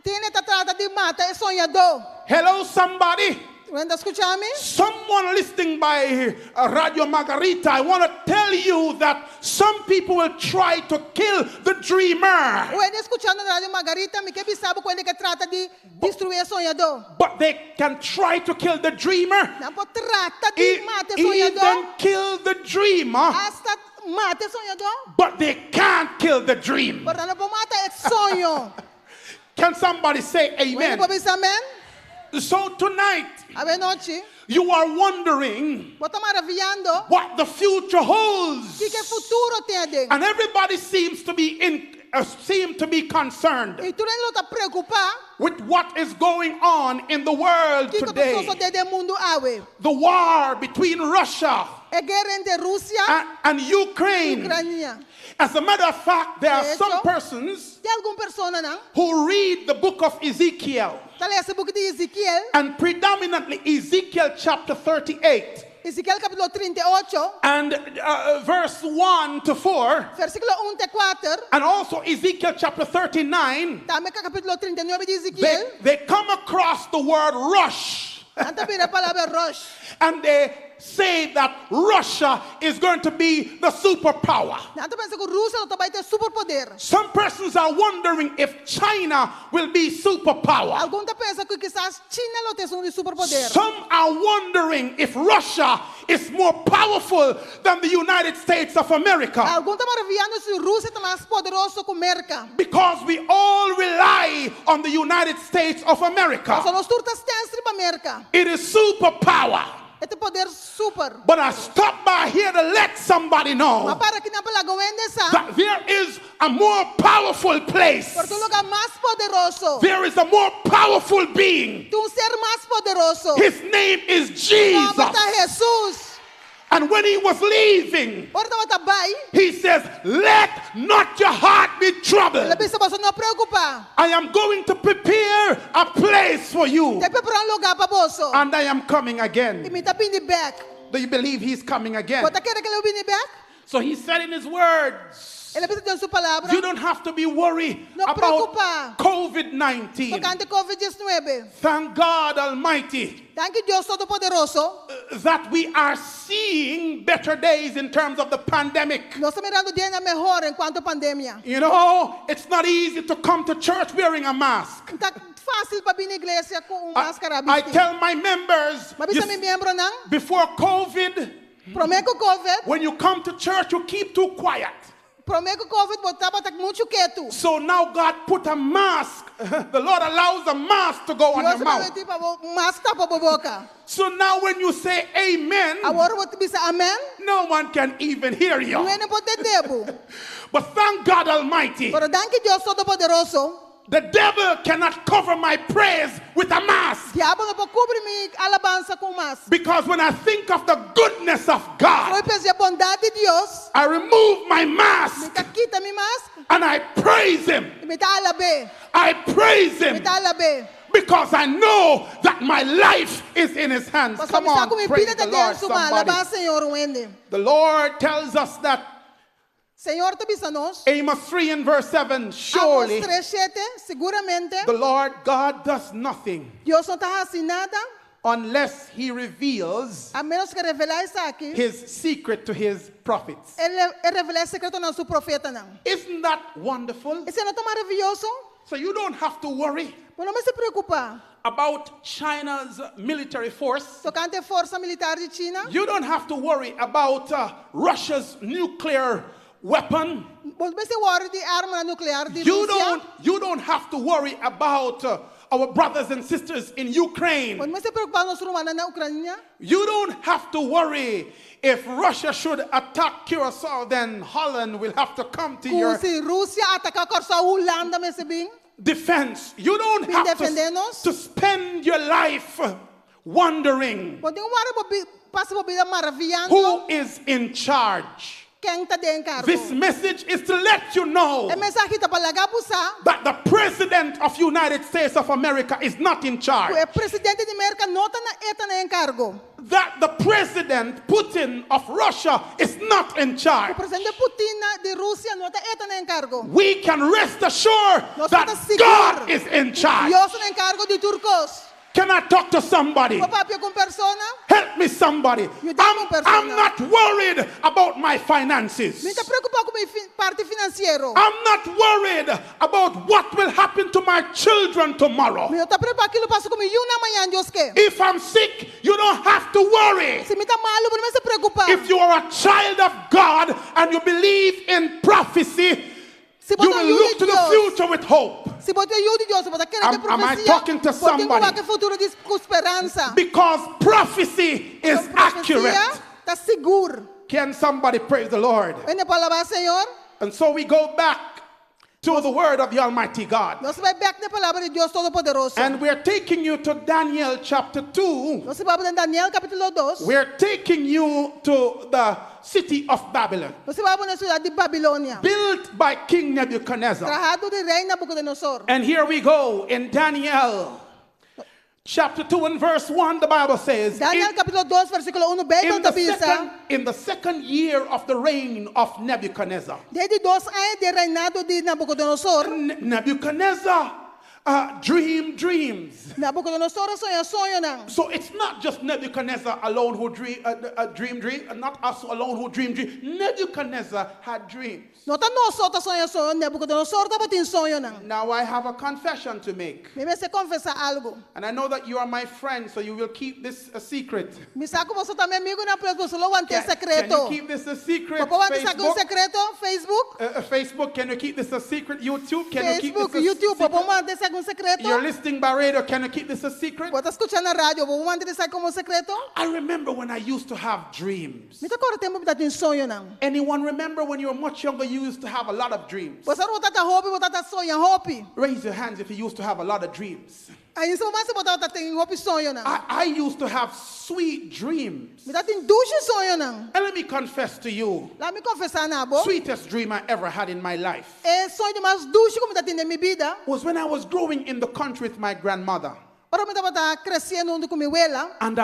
tin hende ta trata di mata e soñadó. Hello, somebody. Bo ta skucha mi? Someone listening by Radio Margarita, I want to tell you that some people will try to kill the dreamer, Un hende skuchando na Radio Margarita, mi ke bisa bo ku hende ke trata di destruí e soñadó. but they can try to kill the dreamer, Nan por trata di mata e even soñadó, kill the dreamer, asta mata e soñadó, but they can't kill the dream. pero nan no por mata e soño. Can somebody say Un hende amen? por bisa amèn? So tonight, Awe nochi, you are wondering bo ta maravillando what the future holds. kiko e futuro tin aden. And everybody seems to be in seem to be concerned I tur hende lo ta preokupá with what is going on in the world kiko ta today. sosodé den mundu awe. The war between Russia E guera entre Rusia and i Ukraine. Ukrania. As a matter of fact, there are De some hecho, persons Tin algun personanan who read the book of Ezekiel ta lesa e buki di Ezekiel, and predominantly Ezekiel chapter 38 Ezekiel kapítulo 38, and verse 1 to 4, versíkulo 1 te 4, and also Ezekiel chapter 39. tambe kapítulo 39 di They, Ezekiel, they come across the word rush nan ta mira e palabra rush. and they say that Russia is going to be the superpower. Nan ta pensa ku Rusia lo ta bai ta e superpoder. Some persons are wondering if China will be superpower. Algun ta pensa ku kisas China lo ta esun di superpoder. Some are wondering if Russia is more powerful than the United States of America. Algun ta maravillando si Rusia ta mas poderoso ku Merka. Because we all rely on the United States of America. Pasobra nos tur ta stèns riba Merka. It is superpower. E ta poder super. But I stopped by here to let somebody M'a know para akinan pa laga un hende sa. that there is a more powerful place. Por tin un lugá mas poderoso. There is a more powerful being. Tin un ser mas poderoso. His name is Su nòmber ta Jesus. Jesus. And when he was leaving, Ora e tabata bai, he says, Let not your heart be troubled. el a bisa boso no preokupá. I am going to prepare a place for you. Mi ta prepará un lugá pa boso. And I am coming I again. mi ta bini bèk. Do you believe he's coming again? Bo ta kere ku e lo bini bèk? So he said in his words, El a bisa den su palabra. You don't have to be worried No about preokupá. COVID 19. Tokante COVID-19. Thank God Almighty Danki Dios Todopoderoso. that we are seeing better days in terms of the pandemic. Nos ta mirando dianan mihó en kuanto pandemia. You know, it's not easy to come to church wearing a mask. No ta fásil pa bini iglesia ku un I, máskara I bistí. tell my members M'a bisa you mi miembronan, before COVID, Promé ku Covid, When you come to church, you keep too quiet. promé ku Covid, bo tabata muchu ketu. So now God put a mask. The Lord allows a mask to go on Dios your mouth. a permití pa bo mask tapa bo boka. So now when you say amen, Awor bo bisa amèn, no one can even hear you. Niun hende no por tende bo. But thank God Almighty, Pero danki Dios Todopoderoso, the devil cannot cover my praise with a mask. Diabel no por kubri mi alabansa ku mask. Because when I think of the goodness of God, Ora mi pensa bondat di Dios, I remove my mi mask ta kita mi mask, and I praise Him. i mi ta alab'é. I praise Mi Him ta alab'é. because I know that my life is in His hands. Pasobra Come mi sa on, ku mi praise bida the ta Lord, den su man. somebody. Alabá Señor, un hende. The Lord tells us that Señor ta bisa nos. Amos 3 and verse 7 surely Amos 3, 7, siguramente the Lord God does nothing Dios no ta hasi nada unless He reveals a ménos ku e revelá esaki. His secret to His prophets. E revelá e sekreto na su profetanan. Isn't that wonderful? Esei no ta maravioso? So you don't have to worry Bo no mester preokupá about China's military force. tokante forsa militar di China. You don't have to worry about Russia's nuclear weapon. Bo no mester worry di arma nuklear di You Rusia. don't have to worry about our brothers and sisters in Ukraine. Bo no mester preokupá nos rumannan na Ukrania. You don't have to worry if Russia should attack Curacao, then Holland will have to come to your Ku si Rusia ataká Kòrsou, Hulanda mester bin. defense. You don't Bin have defendé nos. to spend your life wondering Bo no tin ku worry bo pasa bo bida maraviando who is in charge. ken ta den kargo. This message is to let you know E mensahe ta pa laga bo sa that the president of United States of America is not in charge. ku e presidente di Merka no ta na e ta na enkargo. That the president Putin of Russia is not in E charge. presidente Putin di Rusia no ta e ta na enkargo. We can rest assured Nos that ta sigur. God is in charge. Dios ta na enkargo di tur kos. Can I talk to somebody? Por papia ku un persona, Help me, somebody. You don't know I'm persona. not worried about my finances. Mi no ta preokupá ku mi parti finansiero. I'm not worried about what will happen to my children tomorrow. Mi no ta preokupá kiko lo pasa ku mi yunan mañan, Dios ke. If I'm sick, you don't have to worry. Si mi ta malu, bo no mester preokupá. If you are a child of God and you believe in prophecy, Si bo you ta will yu look di to the Dios. future with hope. Si bo ta yu di Dios, bo ta kere Am- den am I profesia. talking to Bo tin ku somebody? wak futuro di ku speransa. Because prophecy is Pasobra profesia accurate. ta sigur. Can somebody praise the Lord? Un hende por alabá Señor. And so we go back to the word of the Almighty God. Nos ta bai bèk na palabra di Dios Todopoderoso. And we're taking you to Daniel chapter 2. Nos ta bai den Daniel kapítulo 2. We're taking you to the city of Babylon, Nos ta bai na siudat di Babilonia. built by King Nebuchadnezzar. Trahá dor di rei Nabucodonosor. And here we go in Daniel chapter 2 and verse 1, the Bible says, Daniel in, kapítulo 2, versíkulo 1, Beibel in the ta bisa. in the second year of the reign of Nebuchadnezzar. Den di dos aña di reinado di Nabucodonosor. Nebuchadnezzar dreamed dreams. Nabucodonosor a soña soñonan. So it's not just Nebuchadnezzar alone who dream dream, not us alone who dream dream. Nebuchadnezzar had dreams. No ta nos so ta soña soño, Nabucodonosor tabatin soñonan. Now I have a confession to make. Mi mester konfesá algu. And I know that you are my friend, so you will keep this a secret. Mi sa ku boso ta mi amigunan, pero boso lo wanta Can sekreto. you keep this a secret? Bo por wanta esaki un Facebook? sekreto? Facebook? Facebook, can you keep this a secret? YouTube, can you keep Facebook, this a YouTube, secret? bo por wanta esaki un sekreto? You're listening by radio, can you keep this a secret? Bo ta skuchando na radio, bo por wanta esaki komo sekreto? I remember when I used to have dreams. Mi ta kòrda tempu mi tabatin soñonan. Anyone remember when you were much younger, you used to have a lot of dreams? Bo sa ora bo tabata hóben, bo tabata soña hopi. Raise your hands if you used to have a lot of dreams. Hisa man si bo tabatin hopi soñonan. I used to have sweet dreams. Mi tabatin dushi soñonan. And let me confess to you, Laga mi konfesá na bo. sweetest dream I ever had in my life E soño mas dushi ku mi tabatin den mi bida. was when I was growing in the country with my grandmother. Ora mi tabata kresiendo huntu ku mi wela. And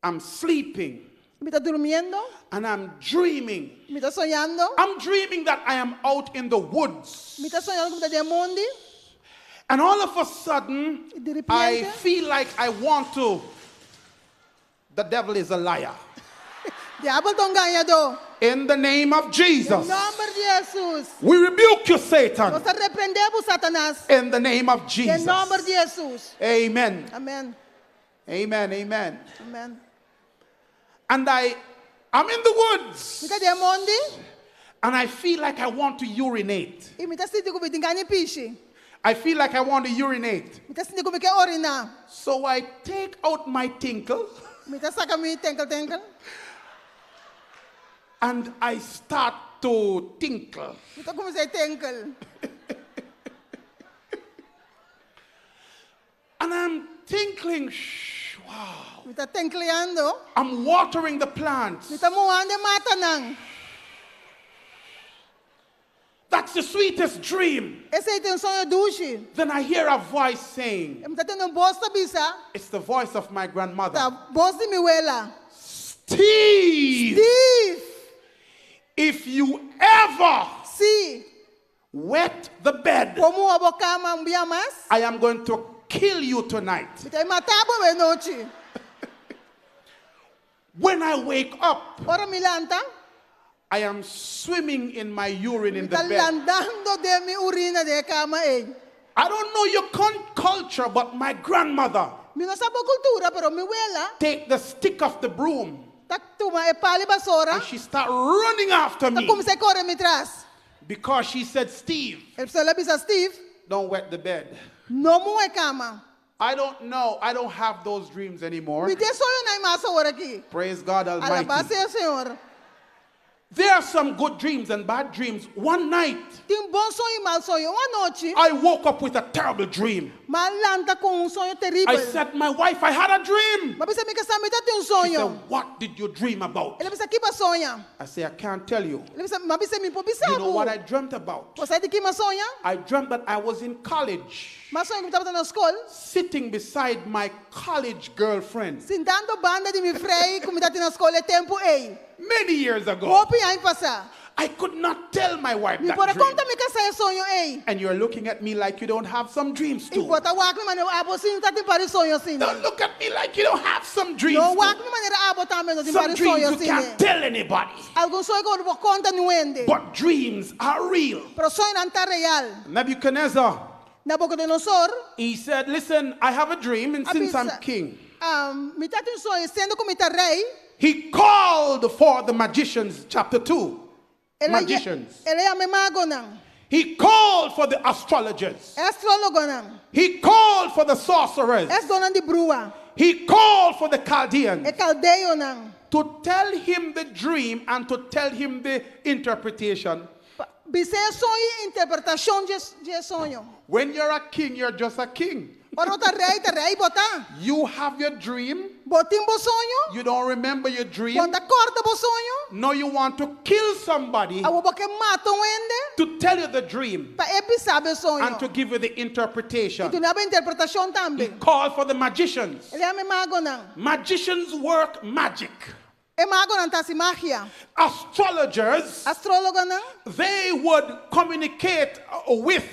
I'm sleeping Mi ta durmiendo, and I'm dreaming. mi ta soñando. I'm dreaming that I am out in the woods. Mi ta soñando ku mi ta den mondi. And all of a sudden, I di I repente, feel like I want to. The devil is a liar. Diabel ta un gañadó. In the name of Jesus, Nòmber di Jesus. we rebuke you, Satan. Nos ta reprendé bo, Satanas. In the name of Den Jesus. nòmber di Jesus. Amen. Amèn. Amen. Amen. Amèn. And I I'm in the woods Mi ta den mondi and I feel like I want to urinate. i mi ta sinti ku mi tin gana di pishi. I feel like I want to urinate. Mi ta sinti ku mi ke oriná. So I take out my tinkle Mi ta saka mi tenkel tenkel. and I start to tinkle. Mi ta kuminsá tenkel. And I'm tinkling. Shh, wow. Mi ta tenkleando. I'm watering the plants. Mi ta muhando e matanan. That's the sweetest dream. Esei ta un soño dushi. Then I hear a voice saying, Mi ta tende un bos ta bisa. It's the voice of my grandmother. Ta bos di mi wela. Steve, Steve, if you ever si wet the bed, bo muha bo kama un bia mas, I am going to kill you tonight. mi ta mata bo awe nochi. When I wake up, Ora mi lanta, I am swimming in my urine in mi the ta bed. landando den mi urina den e kama ei. I don't know your culture, but my grandmother Mi no sa bo kultura, pero mi wela take the stick of the broom ta tuma e pal'i basora, and she start running after ta me kuminsá kore mi tras. because she said, Steve, Pasobra el a bisa Steve, don't wet the bed. no muha e kama. I don't know. I don't have those dreams anymore. Mi no tin e soñonan ei mas awor aki. Praise God Alabá Almighty. sea Señor. There are some good dreams and bad dreams. One night, Tin bon soño i mal soño. Un anochi, I woke up with a terrible dream. m'a lanta ku un soño I teribel. said, My wife, I had a dream. M'a bisa mi kasá, mi tabatin un She said, soño. What did you dream about? El a bisa, ki b'a soña. I say, I can't tell you. El a bisa, m'a bis'é, mi no por bisa You know what I dreamt about? Bo sa di ki m'a soña? I dreamt that I was in college, M'a soña ku mi tabata na skol, sitting beside my college girlfriend sintando banda di mi frei ku mi tabatin na skol e tempu ei. many years ago. Hopi aña pasá. I could not tell my wife Mi that por a dream. konta mi kasá e soño ei. And you're looking at me like you don't have some dreams I too. bo ta wak mi manera abo sí no tabatin par di soño asina. Don't look at me like you don't have some dreams. No too. wak mi manera abo tambe no tin Some par di dreams soño you asina. can't tell anybody. Algun soño ku bo no por konta niun hende. But dreams are real. Pero soñonan ta real. Nebuchadnezzar, Nabucodonosor he said, Listen, I have a dream, and since I'm A bisa, king, Um, mi tabatin un soño, siendo ku mi ta rei. he called for the magicians, chapter 2. El a, Magicians. el a yama e magonan. He called for the astrologers. E astrólogonan. He called for the sorcerers. Esnan di bruha. He called for the Chaldeans E kaldeonan. to tell him the dream and to tell him the interpretation. Bis'é e soño i interpretashon di e soño. When you're a king, you're just a king. Ora bo ta rei, ta rei bo ta. You have your dream. Bo tin bo soño. You don't remember your dream. Bo no ta kòrda bo soño. Now you want to kill somebody Awor bo ke mata un hende. to tell you the dream Pa e bisa bo e soño. and to give you the interpretation. I duna bo interpretashon tambe. He called for the magicians. El a yama e magonan. Magicians work magic. E magonan ta hasi magia. Astrologers, Astrólogonan. they would communicate with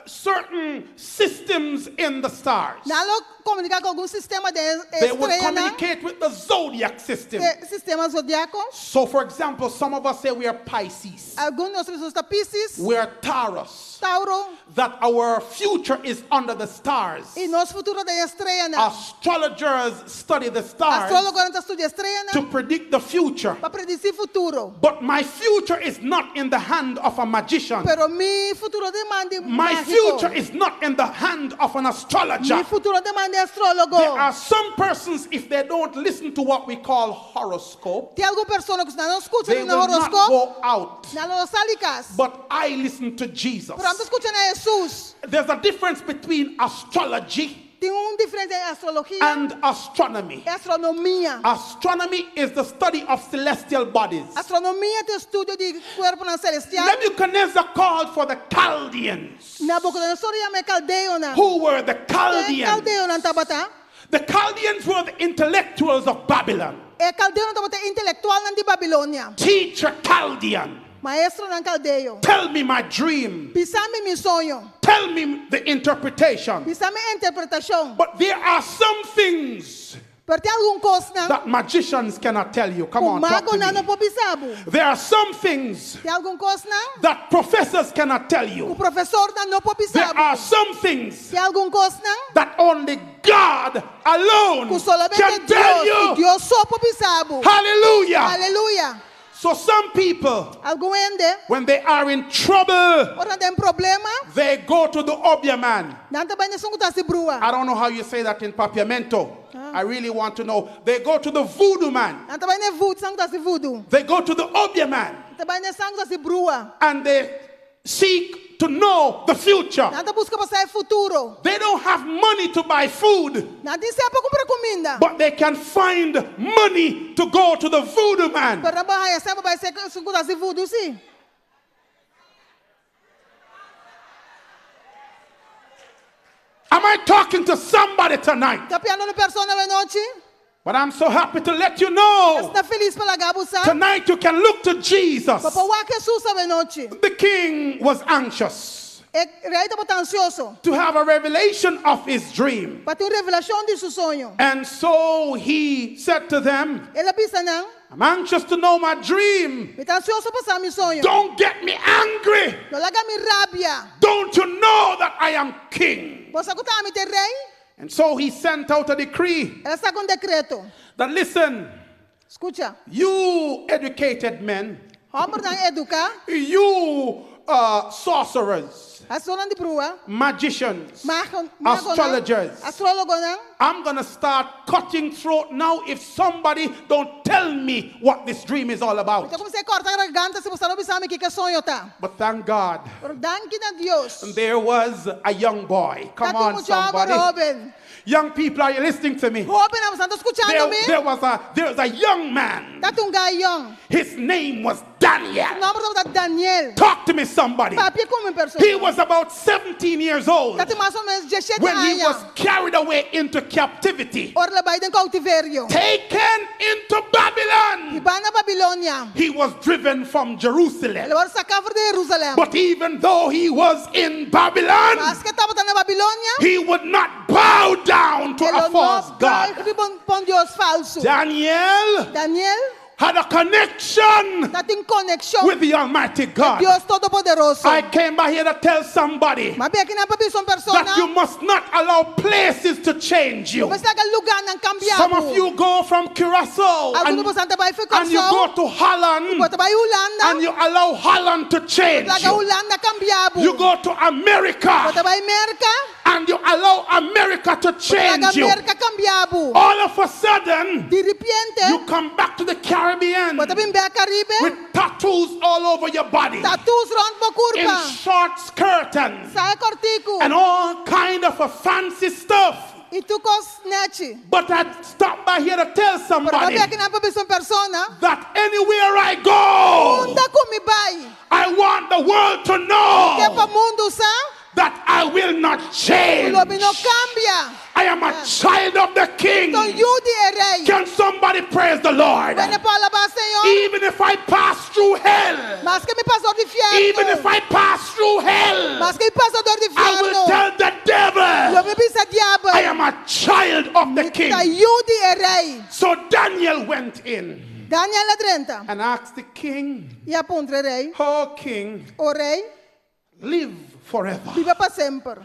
certain systems in the stars. Nan lo komuniká ku algun sistema di They would streanan. communicate with the zodiac system. E sistema zodiako. So, for example, some of us say we are Pisces, Algun di nos ta bisa nos ta Pisces, we are Taurus, Tauro. that our future is under the stars. I nos futuro ta den streanan. Astrologers study the stars Astrólogonan ta studia streanan to predict the future. pa predisí futuro. But my future is not in the hand of a magician. Pero mi futuro no ta den man di My mágiko. future is not in the hand of an astrologer. Mi futuro no ta den man di astrólogo. There are some persons, if they don't listen to what we call horoscope, Tin algun persona ku si nan no skucha they na will not horoscope, go out. nan lo no sali kas. But I listen to Jesus. Pero ami ta skucha na Hesus. There's a difference between astrology Tin un diferensia entre astrologia and astronomy. i astronomia. Astronomy is the study of celestial bodies. Astronomia ta estudio di kuerponan selestial. Nebuchadnezzar called for the Chaldeans. Nabucodonosor a yama e kaldeonan. Who were the E Chaldeans? kaldeonan tabata. The Chaldeans were the intellectuals of Babylon. E kaldeonan tabata intelektualnan di Babilonia. Teacher Chaldean, Maestronan kaldeo. tell me my dream. Bisa mi mi soño. Tell me the interpretation. Bisa mi interpretashon. But there are some things Pero tin algun kosnan that magicians cannot tell you. Come ku on, talk to magonan no me. por bisa bo. There are some things Tin algun kosnan that professors cannot tell ku you. profesornan no por There bisa bo. are some things Tin algun kosnan that only God alone ku solamente can tell Dios, i you. Dios so por bisa bo. Hallelujah. Aleluya. So some people, Algun hende, when they are in trouble, ora nan den problema, they go to the Obia man. nan ta bai na esun ku ta hasi brua. I don't know how you say that in Papiamento. I really want to know. They go to the voodoo man. Nan ta bai na voodoo, esun ku ta hasi voodoo. They go to the Obia man Nan ta bai na esun ku ta hasi brua. and they seek to know the future. Nan ta buska pa sa e futuro. They don't have money to buy food, Nan no tin sèn pa kumpra kuminda. but they can find money to go to the voodoo man. Pero nan por haña sèn pa bai serka esun ku ta hasi voodoo si. Am I talking to somebody tonight? Ta papiando ku un persona awe nochi? But I'm so happy to let you know Ta felis pa laga bo sa. tonight you can look to Jesus. Bo por wak Hesus awe nochi. The king was anxious E rei tabata ansioso. to have a revelation of his dream. Pa tin un revelashon di su soño. And so he said to them, El a bisa nan. I'm anxious to know my dream. Mi ta ansioso pa sa mi soño. Don't get me angry. No laga mi rabia. Don't you know that I am king? Bo sa ku ta ami ta rei? And so he sent out a decree El a saka un dekreto. that listen, Skucha. you educated men, Hòmbernan eduká. you uh, sorcerers, Esunnan di brua. magicians, Mago, astrologers. Astrólogonan. I'm gonna start cutting throat now if somebody don't tell me what this dream is all about. Mi ta kuminsá kòrta garganta si boso no bisa mi kiko e soño ta. But thank God, Pero danki na Dios. there was a young boy. Come Tabatin on, mucha hòmber somebody. hóben. Young people, are you listening to me? Hóbennan, boso ta skuchando There, mi? there was a there was a young man. Tabatin un gai yòn. His name was Daniel. Nòmber tabata Daniel. Talk to me, somebody. Papia ku mi persona. He was about 17 years old Tabatin mas o ménos 17 when he aña. was carried away into captivity, Ora el a bai den koutiverio. taken into Babylon. Hibá na Babilonia. He was driven from Jerusalem. El a wòrdu saká for di Jerusalèm. But even though he was in Babylon, Maske e tabata na Babilonia, he would not bow down to e a lo false no God. buig pa un Dios falsu. Daniel Daniel had a connection tabatin konekshon with the Almighty God. Dios Todopoderoso. I came by here to tell somebody M'a bin akinan pa bisa un persona. that you must not allow places to change you. No laga lugánan kambia. Some of you go from Curacao Algun and, di boso ta bai for and you Kòrsou. go to Holland Bo ta bai Hulanda. and you allow Holland to change Laga you. Hulanda kambia bo. You go to America Bo ta bai Merka. and you allow America to Laga change you. Merka kambia bo. All of a sudden, Di repente, you come back to the Caribbean bo ta bin bèk Karibe. with tattoos all over your body, Tattoos rònt bo in kurpa. short skirtings, Saya kòrtiku. and all kind of a fancy stuff. I tur kos nèchi. But I stopped by here to tell Pero somebody m'a bin akinan pa bisa un persona. that anywhere I go, Unda ku mi bai. I want the world to Ke know pa mundu sa. that I will not change. Lo mi no kambia. I am a child of the King. Mi ta yu di e rei. Can somebody praise the Lord? Un hende por alabá Señor. Even if I pass through hell, Maske mi pasa dor di fièrnu. even if I pass through hell, Maske mi pasa dor di I will fièrnu. tell the devil Lo mi bisa diabel. I am a child of the King. Ta yu di e rei. So Daniel went in Daniel a drenta. and asked the king, I a puntra rei. Oh, king, O rei, live forever. biba pa semper.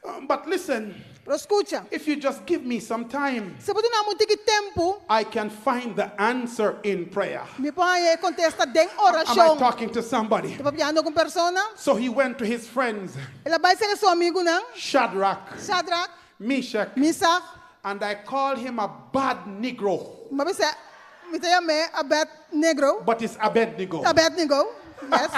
Um, But listen, Pero skucha. if you just give me some time, Si bo duna mi un tiki tempu, I can find the answer in prayer. mi por haña e kontesta den Am I orashon. talking to somebody? Ta papiando ku un persona? So he went to his friends, El a bai serka su amigunan, Shadrach, Shadrach, Meshach, Misach, and I called him a bad Negro, m'a bisa, mi ta yam'é a bad negro, but it's Abednego. Abednego, yes.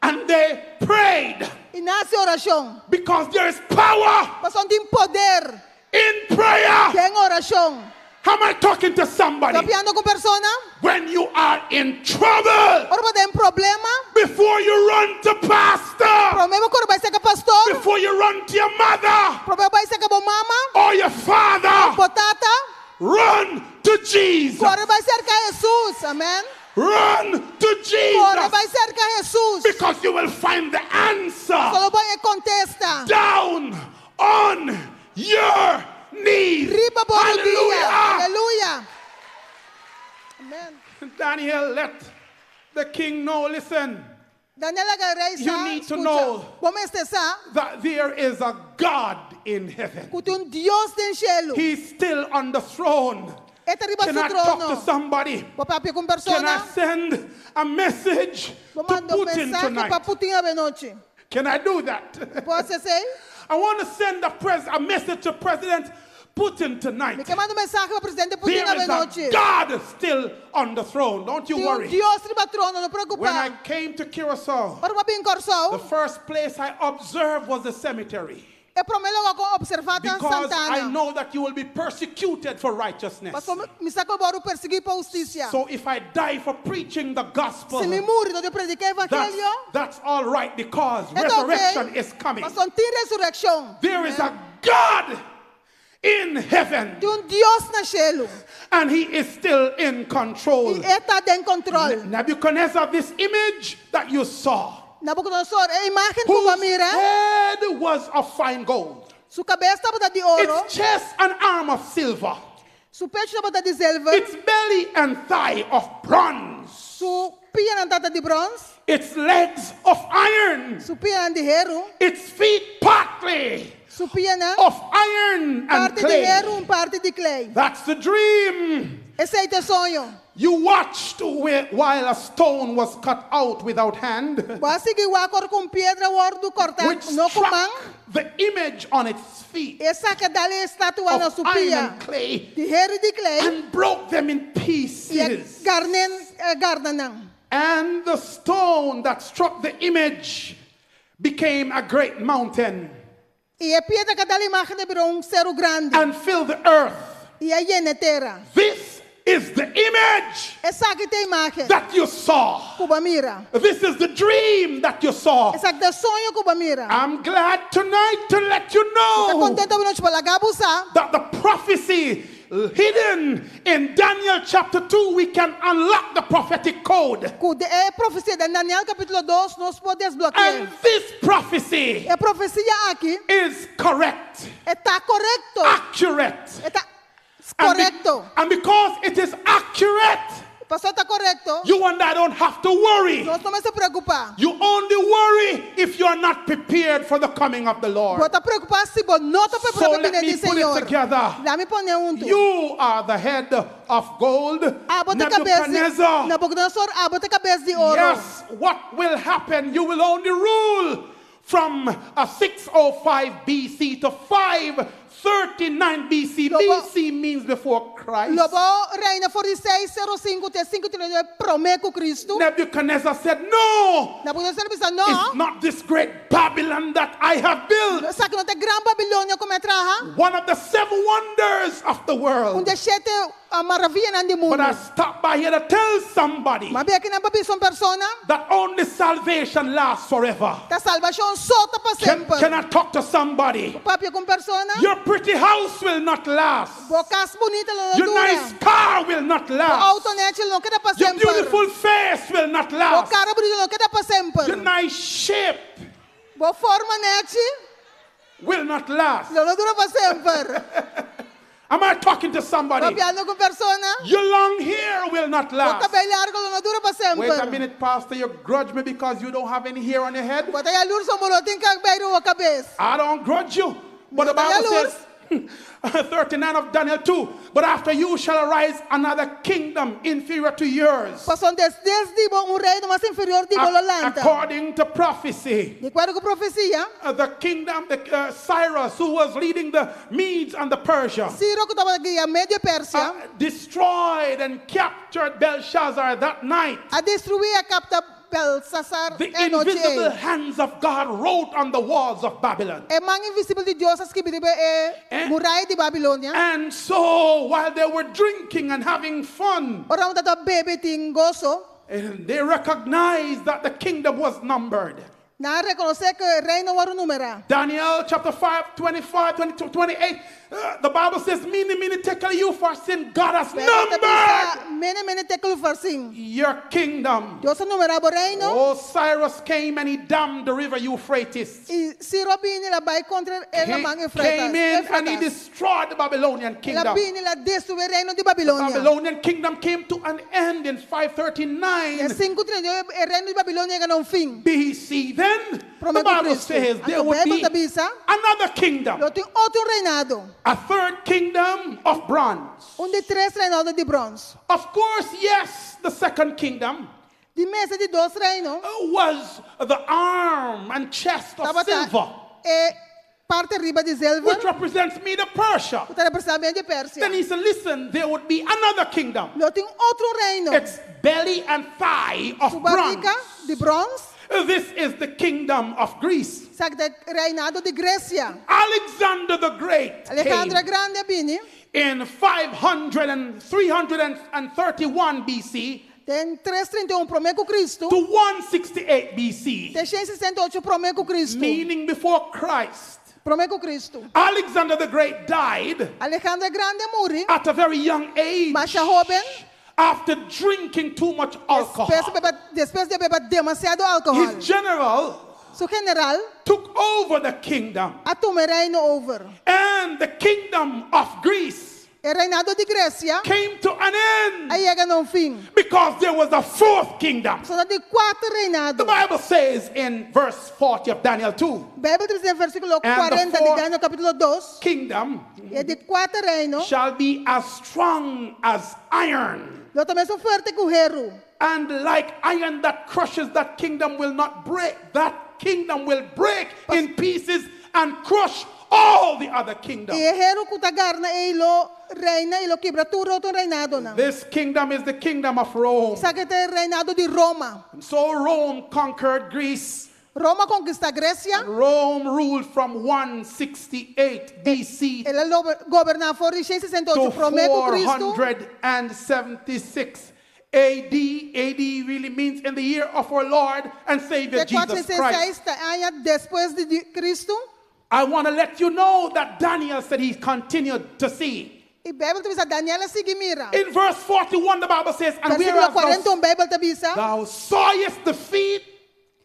And they prayed I nan a hasi orashon. because there is power Pasobra tin poder in prayer. den orashon. Am I talking to somebody? Papiando ku un persona? When you are in trouble, Ora bo ta den problema, before you run to pastor, promé bo kore bai serka pastor, before you run to your mother promé bo bai serka bo mama, or your father, bo tata, run to Jesus. kore bai serka Hesus. Amèn. Run to Kore Jesus bai serka Hesus. because you will find the answer Lo bo haña kontesta. down on your knees. Riba bo rudia. Hallelujah. Daniel let the king know listen, Daniel a laga rei You sa, need to skucha, know. Bo mester sa, that there is a God in heaven. ku tin un Dios den shelu. He's still on the throne. E ta riba Can su I talk to trono. somebody? Por papia ku un Can persona. I send a message Bo to manda un Putin mensahe pa tonight? Putin awenochi. Can I do that? Por hasi esei? I want to send a message to President Putin Mi tonight. ke manda un mensahe pa presidente Putin There is awenochi. a God still on the throne. Don't you Tin un worry. Dios riba trono, no When I preokupá. came to Curacao, Ora mi a bin the Kòrsou, first place I observed was the cemetery. e promé lugá ku mi a opservá ta Because I Santana. know that you will be persecuted for righteousness. Paso mi sa ku bo wòrdu persiguí pa hustisia. So if I die for preaching the gospel, Si mi muri dor di prediká that's, evangelio, that's all right because e ta resurrection okay. is coming. Paso tin resurekshon. There is a God in heaven Tin un Dios na shelu. and he is still in control. I e ta den kontròl. Nebuchadnezzar, this image that you saw, Nabucodonosor, e imágen ku bo a whose mira, head was of fine gold, su kabes tabata di oro, its chest and arm of silver, su pechu tabata di zilver, its belly and thigh of bronze, su pianan tabata di bròns, its legs of iron, su pianan di heru, its feet partly su pianan of iron and parti di clay. heru, un parti di klei. That's the dream. Esei ta e soño. You watched while a stone was cut out without hand, Bo a sigui wak ora ku un piedra a wòrdu kòrtá which no ku struck man. the image on its feet Esaki a dal e estatua na of su iron pia and clay di heru i di klei and broke them in i a pieces. garnen a garna nan. And the stone that struck the image became a great mountain I e piedra ku a dal e imágen a bira un seru grandi and filled the earth. i a yena tera. This is the image Esaki ta e imágen that you saw. ku bo a mira. This is the dream that you saw. Esaki ta e soño ku bo a mira. I'm glad tonight to let you Mi ta know kontentu awenochi pa laga bo sa that the prophecy hidden in Daniel chapter 2, we can unlock the prophetic code. ku e profesia di Daniel kapítulo 2 nos por desblokeá. And this prophecy E profesia aki is correct, e ta korekto. accurate. E ta And, be- korekto. and because it is accurate, Paso e ta korekto. you and I don't have to worry. Nos no mester preokupá. You only worry if you are not prepared for the coming of the Lord. Bo ta preokupá si bo no ta prepará So pa let binida me di put it Señor. together. Laga mi pone huntu. You are the head of gold, Abo ta kabes di Nebuchadnezzar. Nabucodonosor, abo ta kabes di oro. Yes, what will happen? You will only rule from a 605 BC to 539 BC. Lo bo- BC means before Christ. Lo bo reina for di 605 te 539 promé ku Kristu. Nebuchadnezzar said, No, Nabucodonosor a bisa no. it's not this great Babylon that I have built. Esaki no ta e gran Babilonia ku mi a traha. One of the seven wonders of the Un world. di e shete maravianan di But mundu. I stopped by here to tell somebody M'a bin akinan pa bisa un persona. that only salvation lasts forever. Ta salbashon so ta pa Can, semper. can I talk to somebody? Papia ku un persona. Your pretty house will not last. Bo kas bunita lo no Your dura. nice car will not Bo last. outo nèchi lo no keda pa Your semper. beautiful face will not Bo last. kara bunita lo no keda pa semper. Your nice shape Bo forma nèchi will not last. lo no dura pa semper. Am I talking to somebody? Papiando ku un persona. Your long hair will not Bo last. kabei largu lo no dura pa Wait a semper. minute, Pastor. You grudge me because you don't have any hair on your head? Bo ta yalurs pasobra bo no tin kabei riba bo kabes. I don't grudge you. But the No Bible yalurs. says, 39 of Daniel 2, but after you shall arise another kingdom inferior to yours. Pasobra despues di bo un reino mas inferior di bo lo lanta. According to prophecy. Di akuerdo ku profesia, The kingdom, the, Cyrus, who was leading the Medes and the Persia, Siro ku tabata guia Medio Persia, destroyed and captured Belshazzar that night. a destruí i kapta Belsasar The e anochi invisible ei. hands of God wrote on the walls of Babylon. E man invisibel di Dios a skirbi riba e Eh? muraya di Babilonia. And so, while they were drinking and having fun, Ora nan tabata bebe tin goso, and they recognized that the kingdom was numbered. Nan a rekonosé ku e reino wòrdu numerá. Daniel chapter 5, 25, 22, 28. The Bible says, Mene, mene, tekel, upharsin. God has Beibel ta numbered bisa, Mene, mene, tekel, ufarsin. your kingdom. Dios a numerá bo reino. Oh, Cyrus came and he dammed the river Euphrates. I Siro a bini, el a bai kontra e laman Eufratas. Came in and he Eufratas. destroyed the Babylonian El a kingdom. bini, el a destruí e reino di The Babilonia. Babylonian kingdom came to an end in Den 539 538 e reino di Babilonia a yega na un fin. BC. Then the Promé ku Bible Kristu. says there Anto would Beibel be ta bisa, another kingdom, lo tin otro reinado. a third kingdom of bronze. Un di tres reinado di bròns. Of course, yes, the second kingdom Di mes e di dos reino was the arm and chest of tabata silver, e parti riba di zilver, which represents Medo-Persia. ku ta representá Media Persia. Then he said, listen, there would be another kingdom. Lo tin otro reino. Its belly and thigh of Su barriga bronze. di bròns. This is the kingdom of Greece. Esaki ta e reinado di Gresia. Alexander the Great Alejandro came Grande a bini in 500 and 331 BC den 331 promé ku Kristu to 168 BC, te 168 promé ku Kristu. meaning before Christ. Promé ku Kristu. Alexander the Great died Alejandro Grande a muri at a very young age masha hóben after drinking too much alcohol. despues di bebe, despues di bebe demasiado alkohòl. His general Su general took over the kingdom, a tuma e reino over. and the kingdom of Greece E reinado di Gresia came to an a end yega na un fin. because there was a fourth kingdom. Pasobra tin kuater The reinado. Bible says in verse 40 of Daniel 2, Beibel ta bisa den versíkulo And the 40 di fourth Daniel kapítulo 2, kingdom e di kuater reino shall be as strong as iron, lo ta mesun fuerte ku heru. and like iron that crushes, that kingdom will not break. That kingdom will break in pieces and crush all the other kingdoms. I e heru ku ta garna ei lo reina i lo kibra tur otro reinadonan. This kingdom is the kingdom of Rome. Esaki ta e reinado di Roma. And so Rome conquered Greece. Roma a konkistá Gresia. Rome ruled from 168 BC El a goberná for di 168 to promé ku Kristu 476 AD. AD really means in the year of our Lord and Savior Te Jesus Christ. 466 aña despues di Kristu. I want to let you know that Daniel said he continued to see. I Beibel ta bisa Daniel a sigui mira. In verse 41, the Bible says, And Versíkulo whereas 41 Beibel ta bisa, thou sawest the feet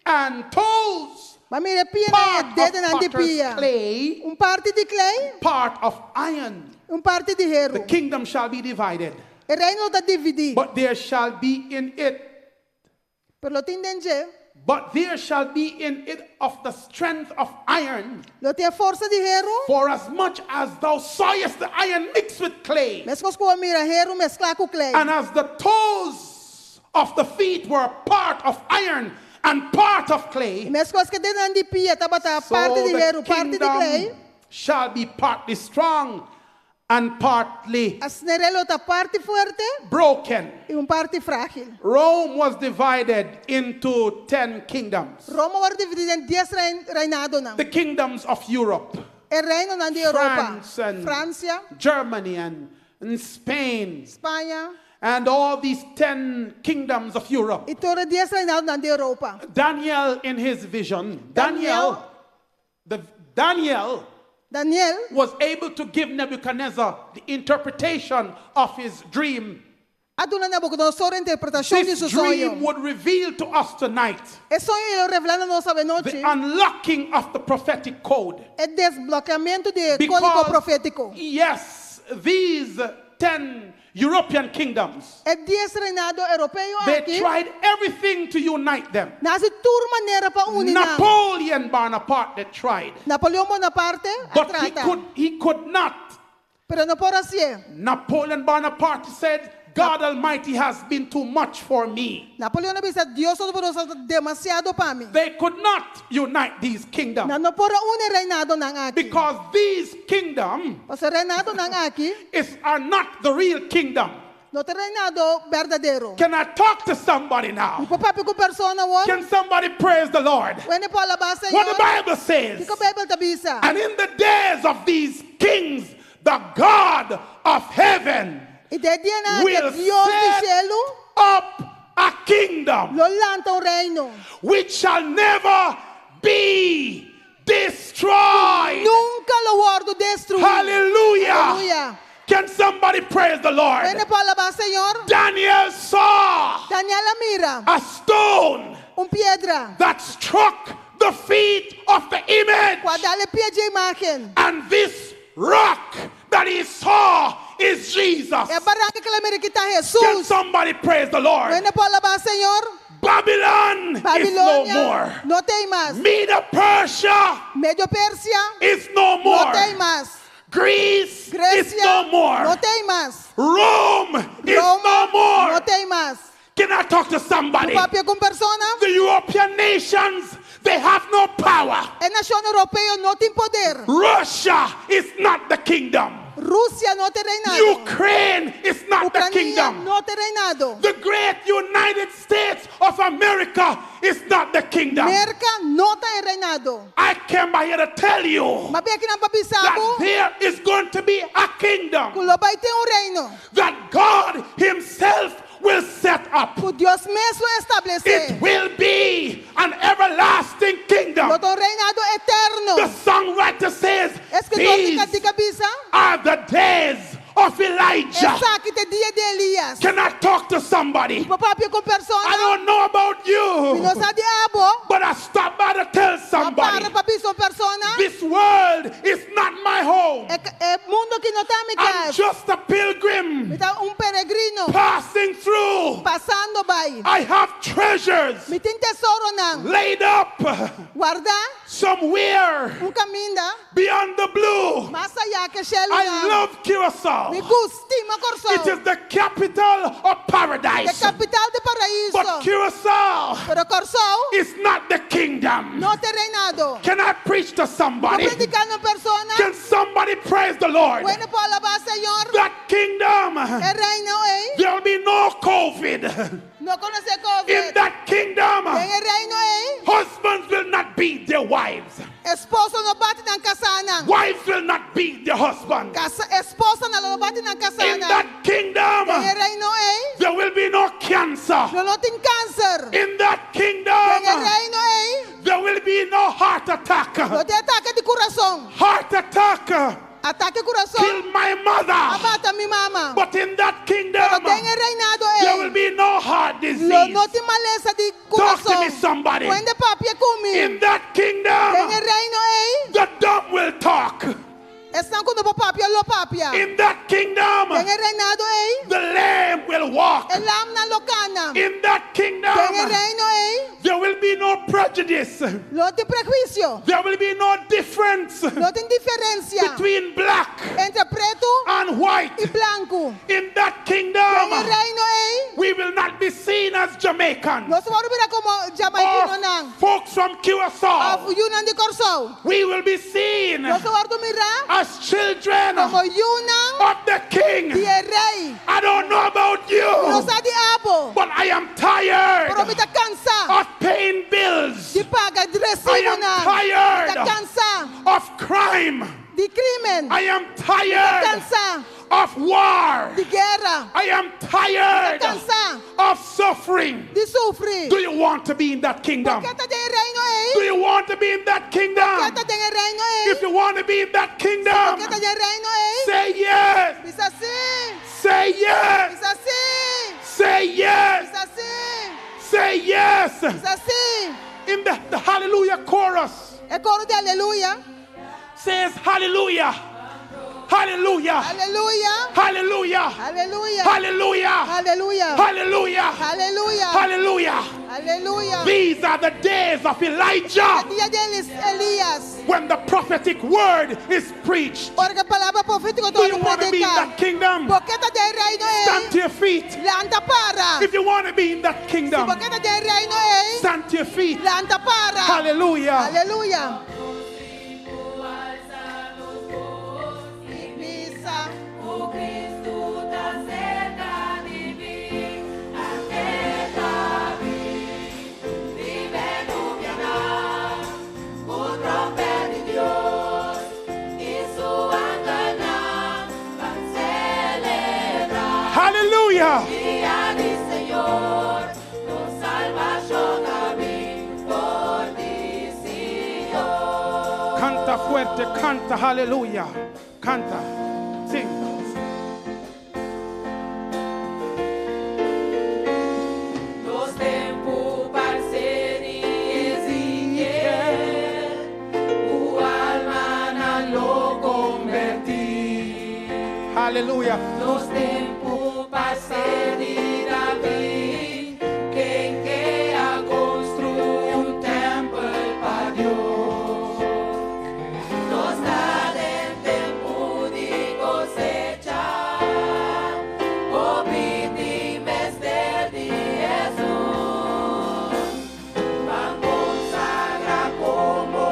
and toes, B'a mira pia part i of dedenan di potter's pia. clay, Un parti di klei, part of iron, un parti di the heru. kingdom shall be divided, E reino ta dividí, but there shall be in it, pero lo tin den dje, but there shall be in it of the strength of iron. lo tin forsa di heru. For as much as thou sawest the iron mixed with clay, Meskos ku bo a mira heru mesklá ku klei. and as the toes of the feet were part of iron and part of clay, Meskos ku dedenan di pia tabata so parti di the heru, parti di klei. kingdom shall be partly strong and partly Asina e reino lo ta parti fuerte broken. i un parti frágil. Rome was divided into 10 kingdoms. Roma a wòrdu dividí den 10 reinadonan. The kingdoms of Europe, E reinonan di Europa, France and Fransia, Germany and Spain, Spaña and all these 10 kingdoms of Europe. i tur e 10 reinadonan di Europa. Daniel in his vision, Daniel, Daniel Daniel was able to give Nebuchadnezzar the interpretation of his dream. a duna Nabucodonosor interpretashon di This su dream soño. would reveal to us tonight E soño lo revelá na nos anochi the unlocking of the prophetic code. e desblokeamentu di e kódigo profétiko. yes, these 10 European kingdoms, E 10 reinado europeo they aki, tried everything to unite them. nan a hasi tur manera pa uni nan. Napoleon Bonaparte tried, Napoleon Bonaparte a but he trata, could, he could not. pero no por a hasié. Napoleon Bonaparte said, God Almighty has been too much for me. Napoleon a bisa, Dios Todopoderoso ta demasiado pa mi. They could not unite these kingdoms Nan no por a uni e reinadonan aki. because these kingdoms Pasobra e reinadonan aki are not the real kingdom. no ta e reinado berdadero. Can I talk to somebody now? Mi por papia ku un persona awor? Can somebody praise the Lord? Un hende por alabá Señor. What the Bible says. Kiko Beibel ta bisa. And in the days of these kings, the God of heaven I den dianan will ku Dios di set shelu up a kingdom lo lanta un reino which shall never be destroyed. Nunka lo wòrdu destruí. Hallelujah. Aleluya. Can somebody praise the Lord? Ken por alabá Señor. Daniel saw Daniel a mira a stone un piedra. that struck the feet of the image. Ku a dal e pia di e imágen. And this rock that he saw is Jesus. E baranka ku el a mira aki ta Can Hesus. somebody praise the Lord? Ken por alabá Señor. Babylon is no Babilonia more. no t'ei mas. Medo Persia Medio Persia is no no more. t'ei mas. Greece is Gresia no more. no t'ei mas. Rome is Roma no more. no t'ei mas. Can I talk to somebody? Papia ku persona. The European nations, they have no power. E nashon europeo no tin poder. Russia is not the kingdom. Rusia no ta reinado. Ukraine is not the Ukrania kingdom. no ta reinado. The great United States of America is not the kingdom. Merka no ta reinado. I came by here to tell you M'a bin akinan pa that bisa bo there is going to be a kingdom ku lo bai tin un reino. that God Himself will set up. Ku Dios mes lo establesé. It will be an everlasting kingdom. Lo ta un reinado The eterno. songwriter says, Eskritor di These kantika ta bisa. are the days of Elijah. Esaki ta dia di Elias. Can I talk to somebody? Por papia ku I persona. don't know about Mi no you, sa di abo. but I stopped by to tell somebody Para pa bisa un persona. this world is not my home. E mundu aki no ta mi I'm kas. just a pilgrim Mi ta un peregrino passing through. pasando bai. I have treasures Mi tin tesoronan. laid up Wardá somewhere un kaminda. beyond the blue. Mas ayá ku shelu. I love Curacao. Mi gusta It Kòrsou. is the capital of E paradise. kapital di paraíso. But Curacao Pero Kòrsou is not the kingdom. no ta reinado. Can I preach to Por somebody? prediká na un persona. Can somebody praise the Lord? Bueno, por alabá Señor. That kingdom, E reino ei. there'll be no COVID. No konosé COVID. In that kingdom, Den e reino ei. husbands will not beat their wives. Esposo no bati nan kasánan. Wives will not beat their husbands. Kasa, esposanan no bati nan In kasánan. that kingdom, Den e reino ei. there will be no cancer. Lo no tin kanser. In that Den e kingdom, reino ei. there will be no heart attack. No tin atake di kurason. Heart attack Atake di kurason. killed my mother. A mata mi mama. But in that kingdom, Pero den e reinado there will ei. be no heart Lo disease. no tin malesa di Talk to me, kurason. somebody. Ku hende papia ku mi. In that Den e kingdom, reino ei. the dumb will talk. Esnan ku no por papia lo papia. In that kingdom, Den e reinado ei. the lame will walk. E lamnan lo kana. In that Den e kingdom, reino ei. there will be no prejudice. Lo tin prehuisio. There will be no difference No tin diferensia between black entre pretu and white. i blanku. In that Den e kingdom, reino ei. we will not be seen as Jamaicans Nos no lo mira komo jamaikinonan. or folks from Curacao. Òf yunan di Kòrsou. We will be seen Nos lo mira as children komo yunan of the King. di e rei. I don't know about you, No sa di abo. but I am tired Pero mi ta kansá of paying bills, di paga I am resibonan. tired Ta kansá of crime. di krímen. I am tired Kansá of war. di guera. I am tired Kansá of suffering. di sufri. Do you want to be in that kingdom? Bo ke ta den e reino Do ei? you want to be in that kingdom? Bo ke ta den e reino ei? If you want to be in that kingdom, Bo ke ta den e reino ei? say yes. Bisa sí. Say yes. Bisa sí. Say yes. Bisa sí. Say yes. Bisa sí. In the hallelujah chorus E koro di aleluya. says hallelujah. Hallelujah. Aleluya. Hallelujah. Aleluya. Hallelujah. Aleluya. Hallelujah. Aleluya. Hallelujah. Aleluya. These are the days of Elijah Dia di Elias. when the prophetic word is preached. Ora ku palabra profétiko Do you want to be in prediká. that kingdom? Bo ke ta den e reino Stand ei. to your feet. Lanta para. If you want to be in that kingdom, Bo ke ta den e reino ei. stand to your feet. Lanta para. Hallelujah. Aleluya. Bisa. O Cristo ta serka di mi, ateta mi, vive nubiana, ku tròmpèt di Dios, i su angelnan ban selebrá. Hallelujah. Dia di Señor, nos salbashon a bin for di Sion. Canta fuerte, canta, aleluya. Canta. Sing. Nos tempu parse di Ezekiel, ku almanan lo kombertí. Aleluya. Nos tempu parse di David, ken ke a konstruí un tèmpel pa Dios. Nos ta den tempu di kosecha, hopi tin mester di Hesus. Ban konsagrá komo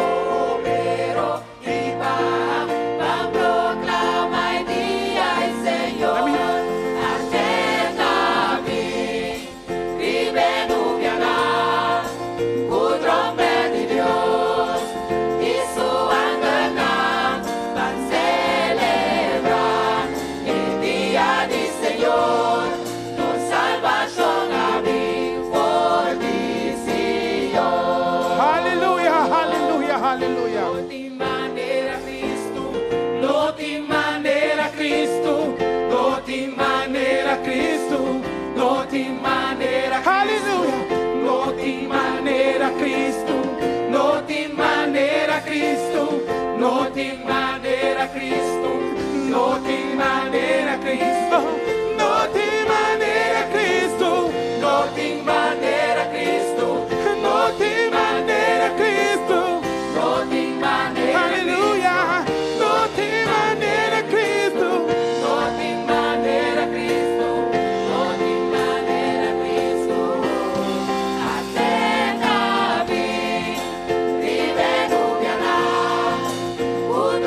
obrero i ban, ban proklamá e dia di Señor. At'é ta bin, riba nubianan, ku tròmpèt di Dios, i su angelnan, ban selebrá e dia di Señor, nos salbashon a bin for di Sion. Aleluya, aleluya, aleluya. No tin manera Cristo, no tin manera Cristo, no tin manera Cristo, no tin manera Aleluya. No tin manera Cristo, no tin manera Cristo, no tin manera Cristo, no tin manera Cristo, No tin manera Cristo. no tin manera Cristo, No tin manera Cristo. no tin manera Aleluya. No tin manera Cristo. No tin manera Cristo, no tin manera Cristo. At'é ta bin, riba nubianan,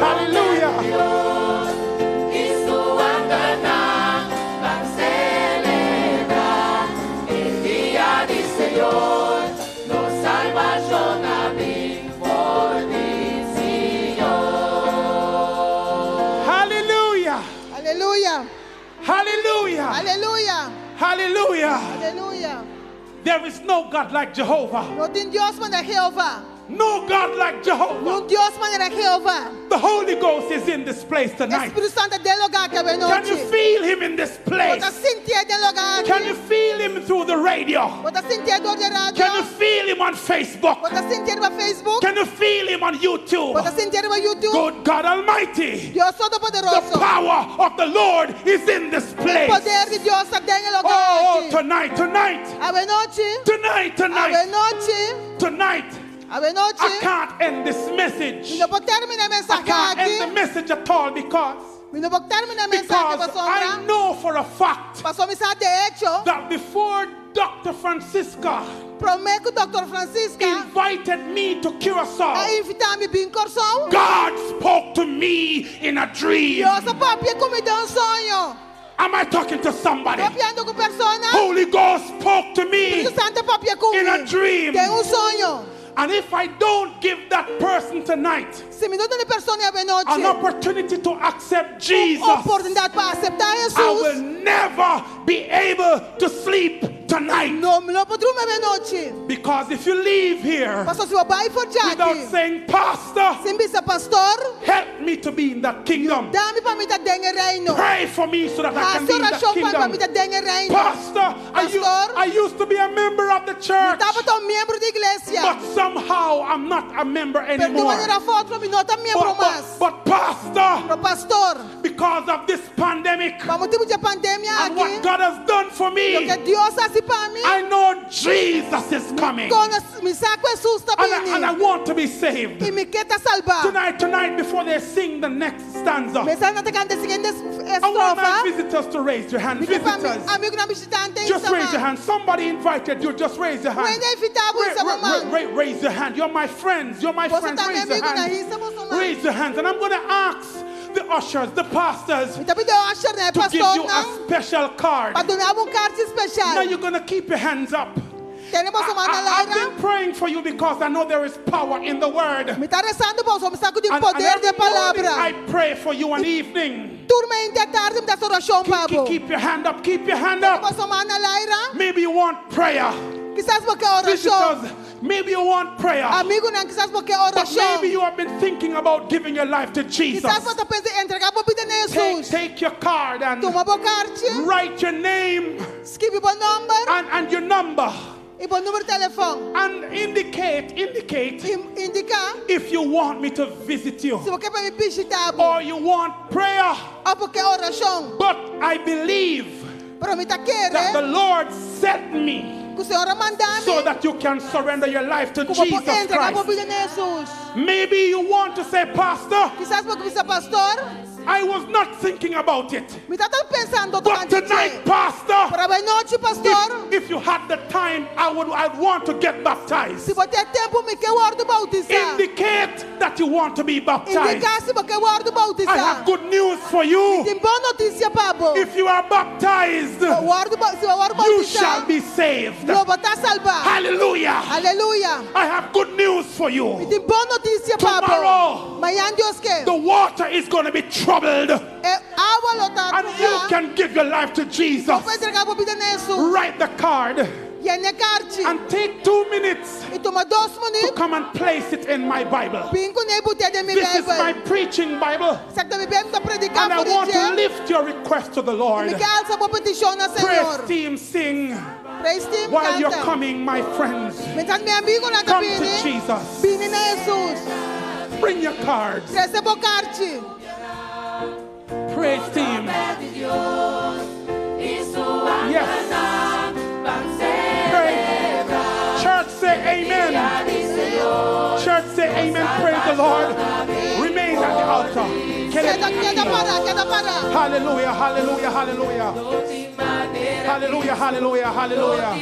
Aleluya. Dios, i su angelnan, ban selebrá e dia di Señor, nos salbashon a bin for di Sion. Aleluya. Aleluya. Aleluya. Aleluya. Aleluya. Aleluya. There is no God like Jehovah. No tin Dios manera Jehová. No God like Jehovah. No Dios manera Jehová. The Holy Ghost is in this place tonight. Spiritu Santu ta den e lugá aki Can you anochi. feel him in this place? Bo ta sintié den e lugá Can you aki. feel him through the radio? Bo ta sintié dor di Can you radio. feel him on Facebook? Bo ta sintié riba Facebook. Can you feel him on YouTube? Bo ta sintié riba YouTube. Good God Almighty. Dios The Todopoderoso. power of the Lord is in this place. Poder di Dios ta den e lugá Oh, aki. tonight, tonight, Anochi. tonight, tonight, Anochi. tonight. I Anochi. can't end this message. Mi no por terminá I mensahe can't end the aki. message at all because Mi no por terminá mensahe because pasobra. I know for a fact Paso mi sa de echo. that before Dr. Francisca Promé ku Dr. Francisca invited me to Curacao, a invitá mi bin Kòrsou. God spoke to me in a dream. Dios a papia ku mi den un soño. Am I talking to somebody? Papiando ku persona. Holy Ghost spoke to me Spiritu Santu a papia ku in a mi. dream. Den un soño. And if I don't give that person tonight Si mi no duna e persona an anochi opportunity to accept Jesus, oportunidat pa aseptá I will Jesus, never be able to sleep tonight. no, mi no por drumi anochi. Because if you leave here Paso si bo bai for without di aki. saying, Pastor, Sin bisa pastor, help me to be in that kingdom. yuda mi pa mi ta den e reino. Pray for me so that I can Hasi be in that orashon pa mi kingdom. ta den e reino. Pastor, Pastor. I used to be a member of the church, Tabata un miembro di iglesia. but somehow I'm not a member Pero di anymore. manera òf otro, mi no ta miembro But, mas. but, but Pastor, Pero pastor, because of this pandemic pa motibu di e pandemia and what aki, God has done for me, loke Dios a hasi pa mi, I know Jesus is coming. mi sa ku Jesus ta And I bini. want to be saved. I mi ke ta salbá. Tonight, tonight, before they sing the next stanza, Mientras nan ta kanta e siguiente I want my estrofa, visitors to raise your hand. mi ke pa mi Visitors, amigunan bishitante just raise your hisa man. hand. Somebody invited you, just raise your hand. Un a invitá bo hisa bo man. Raise your hand. You're my friends. You're my Boso friends. ta mi Raise your amigunan, hand. hisa boso man. Raise your hands. And I'm going to ask the ushers, the pastors, Mi ta pidi usher nan, to give pastor you a nan, special card. pa duna bo un karchi Now spesial. you're going to keep your hands up. Tene boso man na I, have laira. been praying for you because I know there is power in the word. Mi ta resando pa boso, mi sa ku tin And poder every den morning palabra. I pray for you an evening. Tur mainta i atardi mi ta orashon Keep, keep, pa bo. keep your hand up. Keep your hand Tene up. boso man na laira. Maybe you want prayer. Kisas bo ke orashon. Visitors, Maybe you want prayer. Amigunan, kisas bo ke But orashon. maybe you have been thinking about giving your life to Jesus. Kisas bo ta pensa entregá bo bida na Take, Jesus. take your card and Tuma bo karchi, write your name skirbi bo nòmber and your number. i bo number di telefòn. And indicate Indiká if you want me to visit you si bo ke pa mi bishitá bo. or you want prayer. Òf bo ke orashon. But I believe Pero mi ta that the kere Lord sent me ku Señor a manda mi so that you can surrender your life to ku bo por Jesus entregá bo Christ. bida na Jesus. Maybe you want to say, Pastor, Kisas bo ke bisa pastor, I was not thinking about it. mi tabata pensando But tokante tonight, dje. Pastor, Pero awe nochi, pastor, if you had the time, I'd want to get baptized. si bo tin tempu, mi ke wòrdu boutisá. Indicate that you want to be baptized. Indiká si bo ke wòrdu I have boutisá. good news for you. Tin bon notisia pa bo. If you are baptized, Wòrdu si bo wòrdu you shall boutisá, be saved. lo bo ta salbá. Hallelujah. Aleluya. I have good news for Mi you. tin bon notisia pa bo. Tomorrow, Mañan Dios ke. the water is going to be troubled, E awa lo ta and you can give your life to Jesus. Bo por entregá bo bida na Jesus. Write the card Yena e karchi. and take 2 minutes I tuma 2 to minüt. come and place it in my Bible. Bin kuné bot'é den mi This is my Beibel. preaching Bible, Esaki ta mi Beibel ta prediká and I for want to dje. lift your request to the Lord. Mi ke alsa bo petishon na Praise Señor. team, sing Praise team while you're kanta. coming, my friends. Mientras mi amigunan ta Come to bini, Jesus. bini na Jesus. Bring your cards. Trese bo karchi. Praise team. Yes. Pray. Church say amen. Church say amen. Praise the Lord. Remain at the altar. Keda, keda pará, keda pará. Hallelujah, hallelujah, hallelujah. Hallelujah, hallelujah, hallelujah.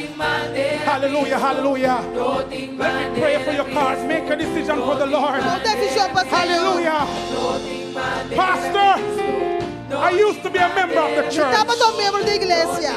Hallelujah, hallelujah. Let me pray for your cards. Make a decision for the Lord. Un desishon pa Señor. Hallelujah. Pastor, I used to be a member of the church. Tabata un miembro di iglesia.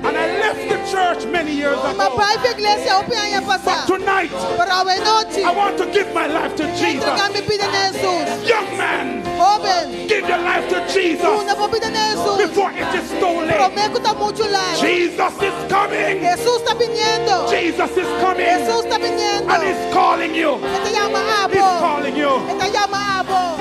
And I left the church many years M'a ago. bai for e iglesia hopi aña But pasá. tonight, Pero awe nochi, I want to give my life to Jesus. entregá mi bida na Jesus. Young man, Hóben, give your life to Jesus duna bo bida na Jesus. before it is too late. Promé ku ta muchu lat. Jesus is coming. Jesus ta biniendo. Jesus is coming. Jesus ta biniendo. And he's calling you. E ta yama He's abo. calling you. E ta yama abo.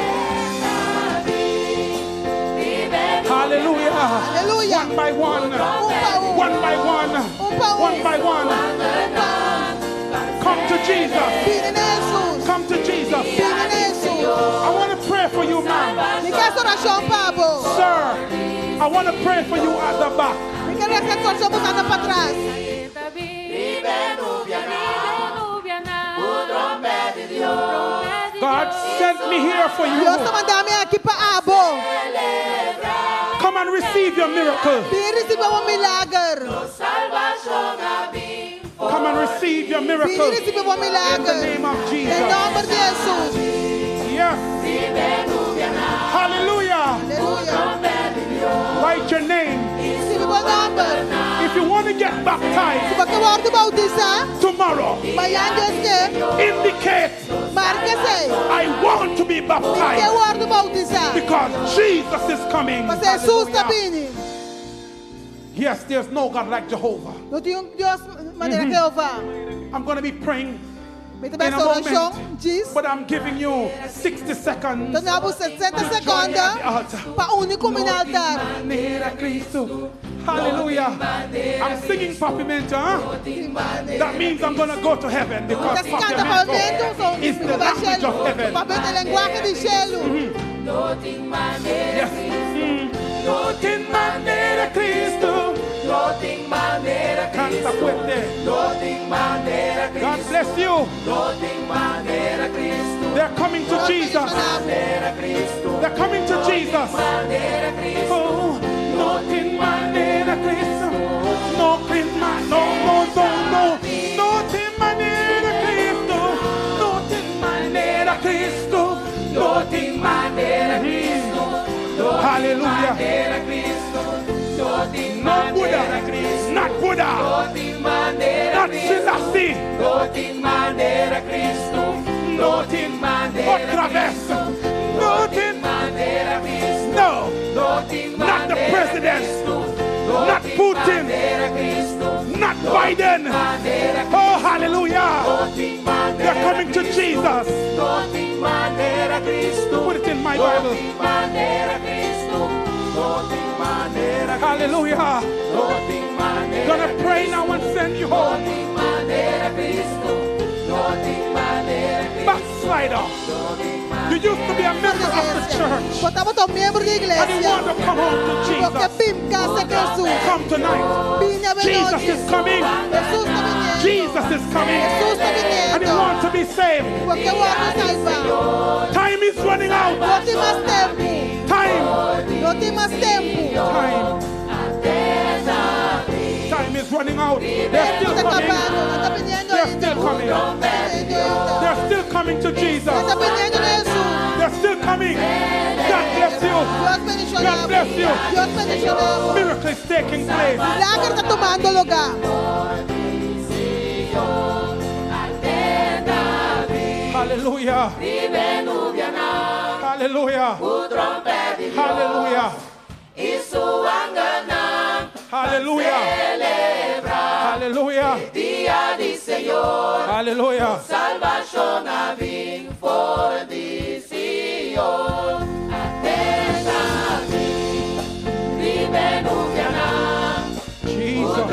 Hallelujah. Hallelujah. One by one. Un pa un. One by one. Un pa un. One by one. Un pa un. Come to Jesus. Bini na Jesus. Come to Jesus. Bini na Jesus. I want to pray for you, ma'am. Mi ke hasi orashon pa bo. Sir, I want to pray for you at the back. Mi ke hasi orashon pa bo patras. God sent me here for you. Dios a manda mi aki pa abo. Come and receive your miracle. Bin risibí bo milager. Come and receive your Bin miracle. risibí bo In the milager. name of Den Jesus. nòmber di Jesus. Yes. Hallelujah. Aleluya. Write your name. Skirbi bo nòmber. If you want to get Si baptized bo ke wòrdu boutisá, tomorrow, mañan Dios ke, indicate marka esei. I want to be Ke baptized wòrdu boutisá. because Jesus is coming. Pasobra Jesus ta Hallelujah. bini. Yes, there's no God like Jehovah. No tin un Dios manera Jehová. I'm going to be praying Mi ta in a bai hasi orashon, moment, djis. but I'm giving you 60 seconds. Ta duna bo 60 To join me at sekònde the altar. pa uni ku mi na altar. Manera Cristo. Hallelujah. I'm singing Papiamento, huh? That means I'm going to go to heaven because Ta kanta Papiamento papiamento, so is the language of heaven. Papiamento ta e lenguahe di shelu. Yes. No tin manera Cristo. Kanta fuerte. God bless you. They're coming to Jesus. They're coming to Jesus. Oh, no tin manera Cristo. No tin ma no no no no. No tin manera Cristo. No tin manera Cristo. No tin manera Cristo. Hallelujah. No Buddha. Not Buddha. Not Selassie. No tin otra vez. No tin No. Not the president. Not Putin. Not Biden. Oh, hallelujah. They're coming to Jesus. Put it in my Bible. Hallelujah. Gonna pray now and send you home. Backslider. You used to be a member of the church. Bo tabata un miembro di And you iglesia. want to come home to Bo ke Jesus. bin kas di Hesus. Come tonight. Bini Jesus is coming. Hesus ta biniendo. Jesus is coming. Hesus ta And you biniendo. want to be saved. Bo ke wòrdu salvá. Time is running out. No tin mas tempu. Time. No tin mas tempu. Time. Time is running out. They're still Ta coming. kabando, nan ta biniendo They're ainda. still coming. They're still coming to Jesus. Nan ta biniendo na Hesus. They're still coming. God bless you. Dios bendishoná God bo. bless you. Dios bendishoná bo. Miracle is taking place. Milager ta tumando lugá. Hallelujah. Hallelujah. Hallelujah. Hallelujah. Hallelujah. Hallelujah. Jesus.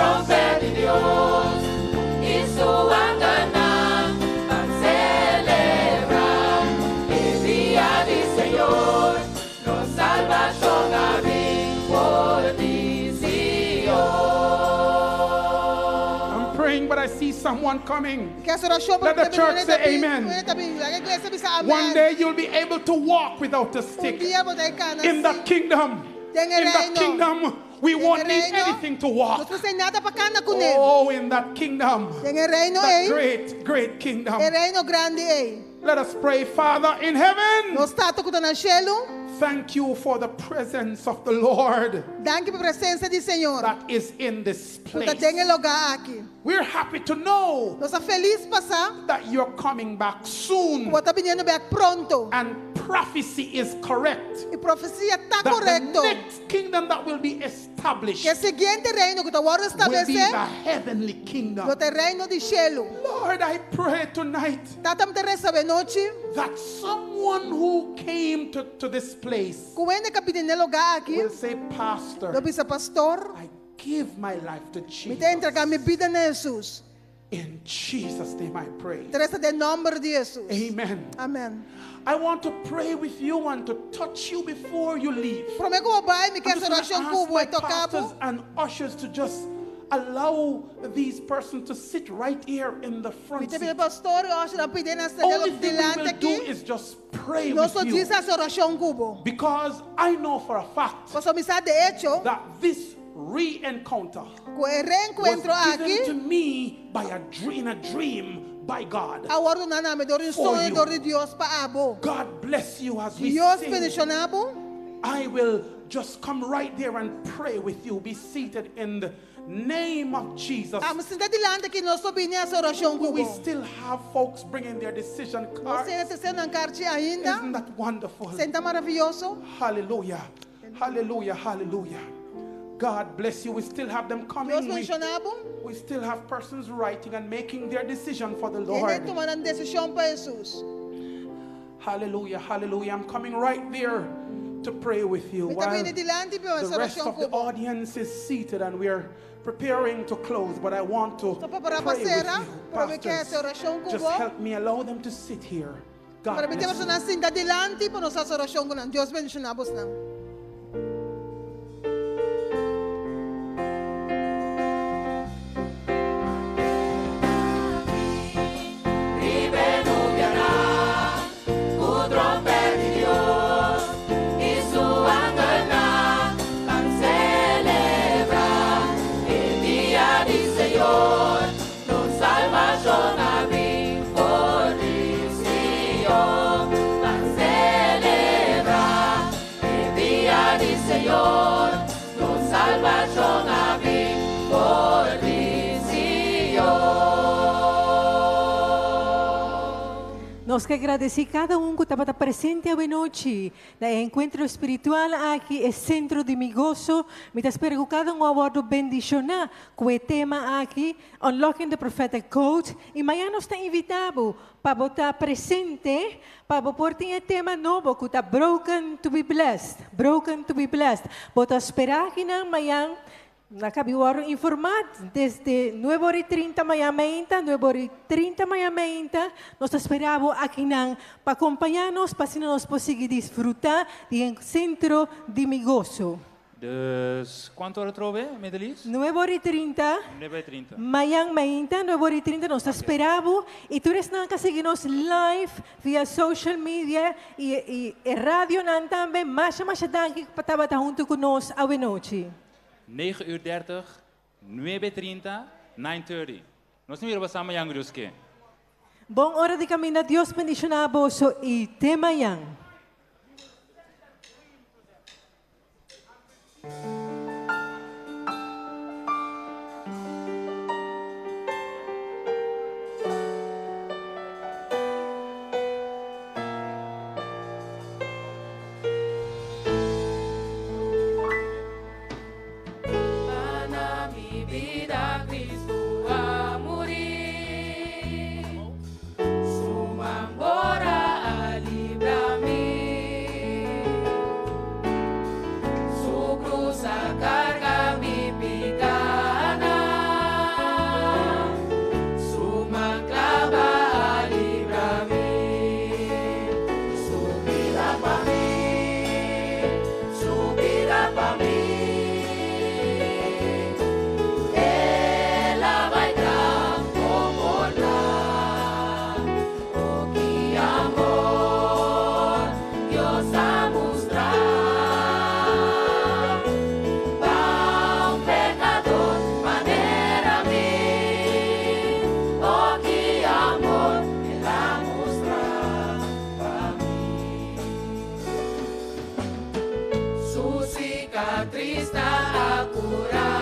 I'm praying, but I see someone coming. Ke hasi orashon Let the church say amen. Laga iglesia bisa amen. One day you'll be able to walk without a Un stick. dia bo ta kana In that kingdom, Den in that reino. kingdom, we Den won't need reino, anything to Nos walk. no mester nada pa kana kuné. Oh, in that kingdom, Den e reino that ei, great, great kingdom. e reino grandi ei. Let us pray, Father in heaven. Nos Tata ku ta na shelu, Thank you for the presence of the Lord danki pa presensia di Señor. that is in this Ku ta place. den e lugá aki. We're happy to know Nos ta felis pa sa, that you're coming back soon. ku bo ta biniendo bèk pronto. And prophecy is correct. E profesia ta That the korekto. next kingdom that will be established Ku e siguiente reino ku ta will be establesé, the heavenly kingdom. lo ta reino di shelu. Lord, I pray tonight Tata, mi ta resa awe nochi, that someone who came to this place ku hende ku a bini na e lugá aki, will say, Pastor, lo bisa pastor, I give my life to mi Jesus. ta entregá mi bida na Hesus. In Jesus' name I pray. Ta resa den nòmber di Hesus. Amen. Amèn. I want to pray with you and to touch you before you leave. Promé ku bo bai, mi I'm ke just gonna orashon ask ku bo my i toka pastors bo. and ushers to just allow these persons to sit right here in the Mi front ta pidi seat. pastor, usher, pidi nan sinta Only thing we dilanti will do aki. is just pray Nos with lo you. djis hasi orashon ku bo. Because I know for a fact Pasobra mi sa de echo, that this re-encounter ku e was reenkuentro given to aki, me by a dream, in a dream by God. a wòrdu duná na mi dor di un For soño you. dor di Dios pa abo. God bless you as we Dios sing. bendishoná bo. I will just come right there and pray with you. Be seated in the name of Jesus. Ami sinta dilanti aki, nos lo bini hasi orashon We ku bo. still have folks bringing their decision Nos cards. tin hende tresiendo nan karchi ainda. Isn't that wonderful? Esei no ta maravioso. Hallelujah. Hallelujah. Hallelujah. God bless you. We still have them Dios coming. We, bendishoná bo. we still have persons writing and making their decision for the Hende Lord. tumando nan desishon pa Hesus. Hallelujah. Hallelujah. I'm coming right there to pray with you. Mi ta While bini dilanti pa the rest orashon of the ku bo. audience is seated and we are preparing to close, but I want to Ta prepará pray pa with sera, you. pero mi ke Pastors, hasi orashon ku just bo. help me allow them to sit here. God Permití bless you. personanan sinta dilanti pa nos hasi orashon ku nan. Dios bendishoná boso. Riba nubianan, ku tròmpèt di Dios, i su angelnan ban selebrá e dia di Señor, nos salbashon a bin for di Sion. Ban selebrá e dia Nos ke gradisí kada un ku tabata presente awe nochi na e enkuentro spiritual aki, e Sentro di Mi Goso. Mi ta spera ku kada un a wòrdu bendishoná ku e tema aki, Unlocking the Prophetic Code. I mañana nos ta invitá bo pa bo ta presente pa bo por tin e tema nobo ku ta Broken to be Blessed, Broken to be Blessed. Bo ta spera akinan mañan. Na kabi wòrdu informá desde nuebe ora i trinta maña meinta, nuebe ora i trinta maña meinta, nos ta spera bo akinan pa kompañá nos pa asina nos por sigui disfrutá di e Sentro di Mi Goso. Dus, kuantu ora trobe, Medelis? Nuebe ora i trinta. Nuebe ora i trinta. Mañan meinta, nuebe ora i trinta, nos ta spera bo i tur esnan ka sigui nos live via social media i i e radionan tambe, masha masha danki pa tabata huntu ku nos awenochi. Negen uur dertig, nuebe trinta, nine thirty. Nos ta mira bo sa mañan ku Dios ke. Bon ora di kaminda Dios bendishoná boso i te mañan. Su cicatriz ta a cura.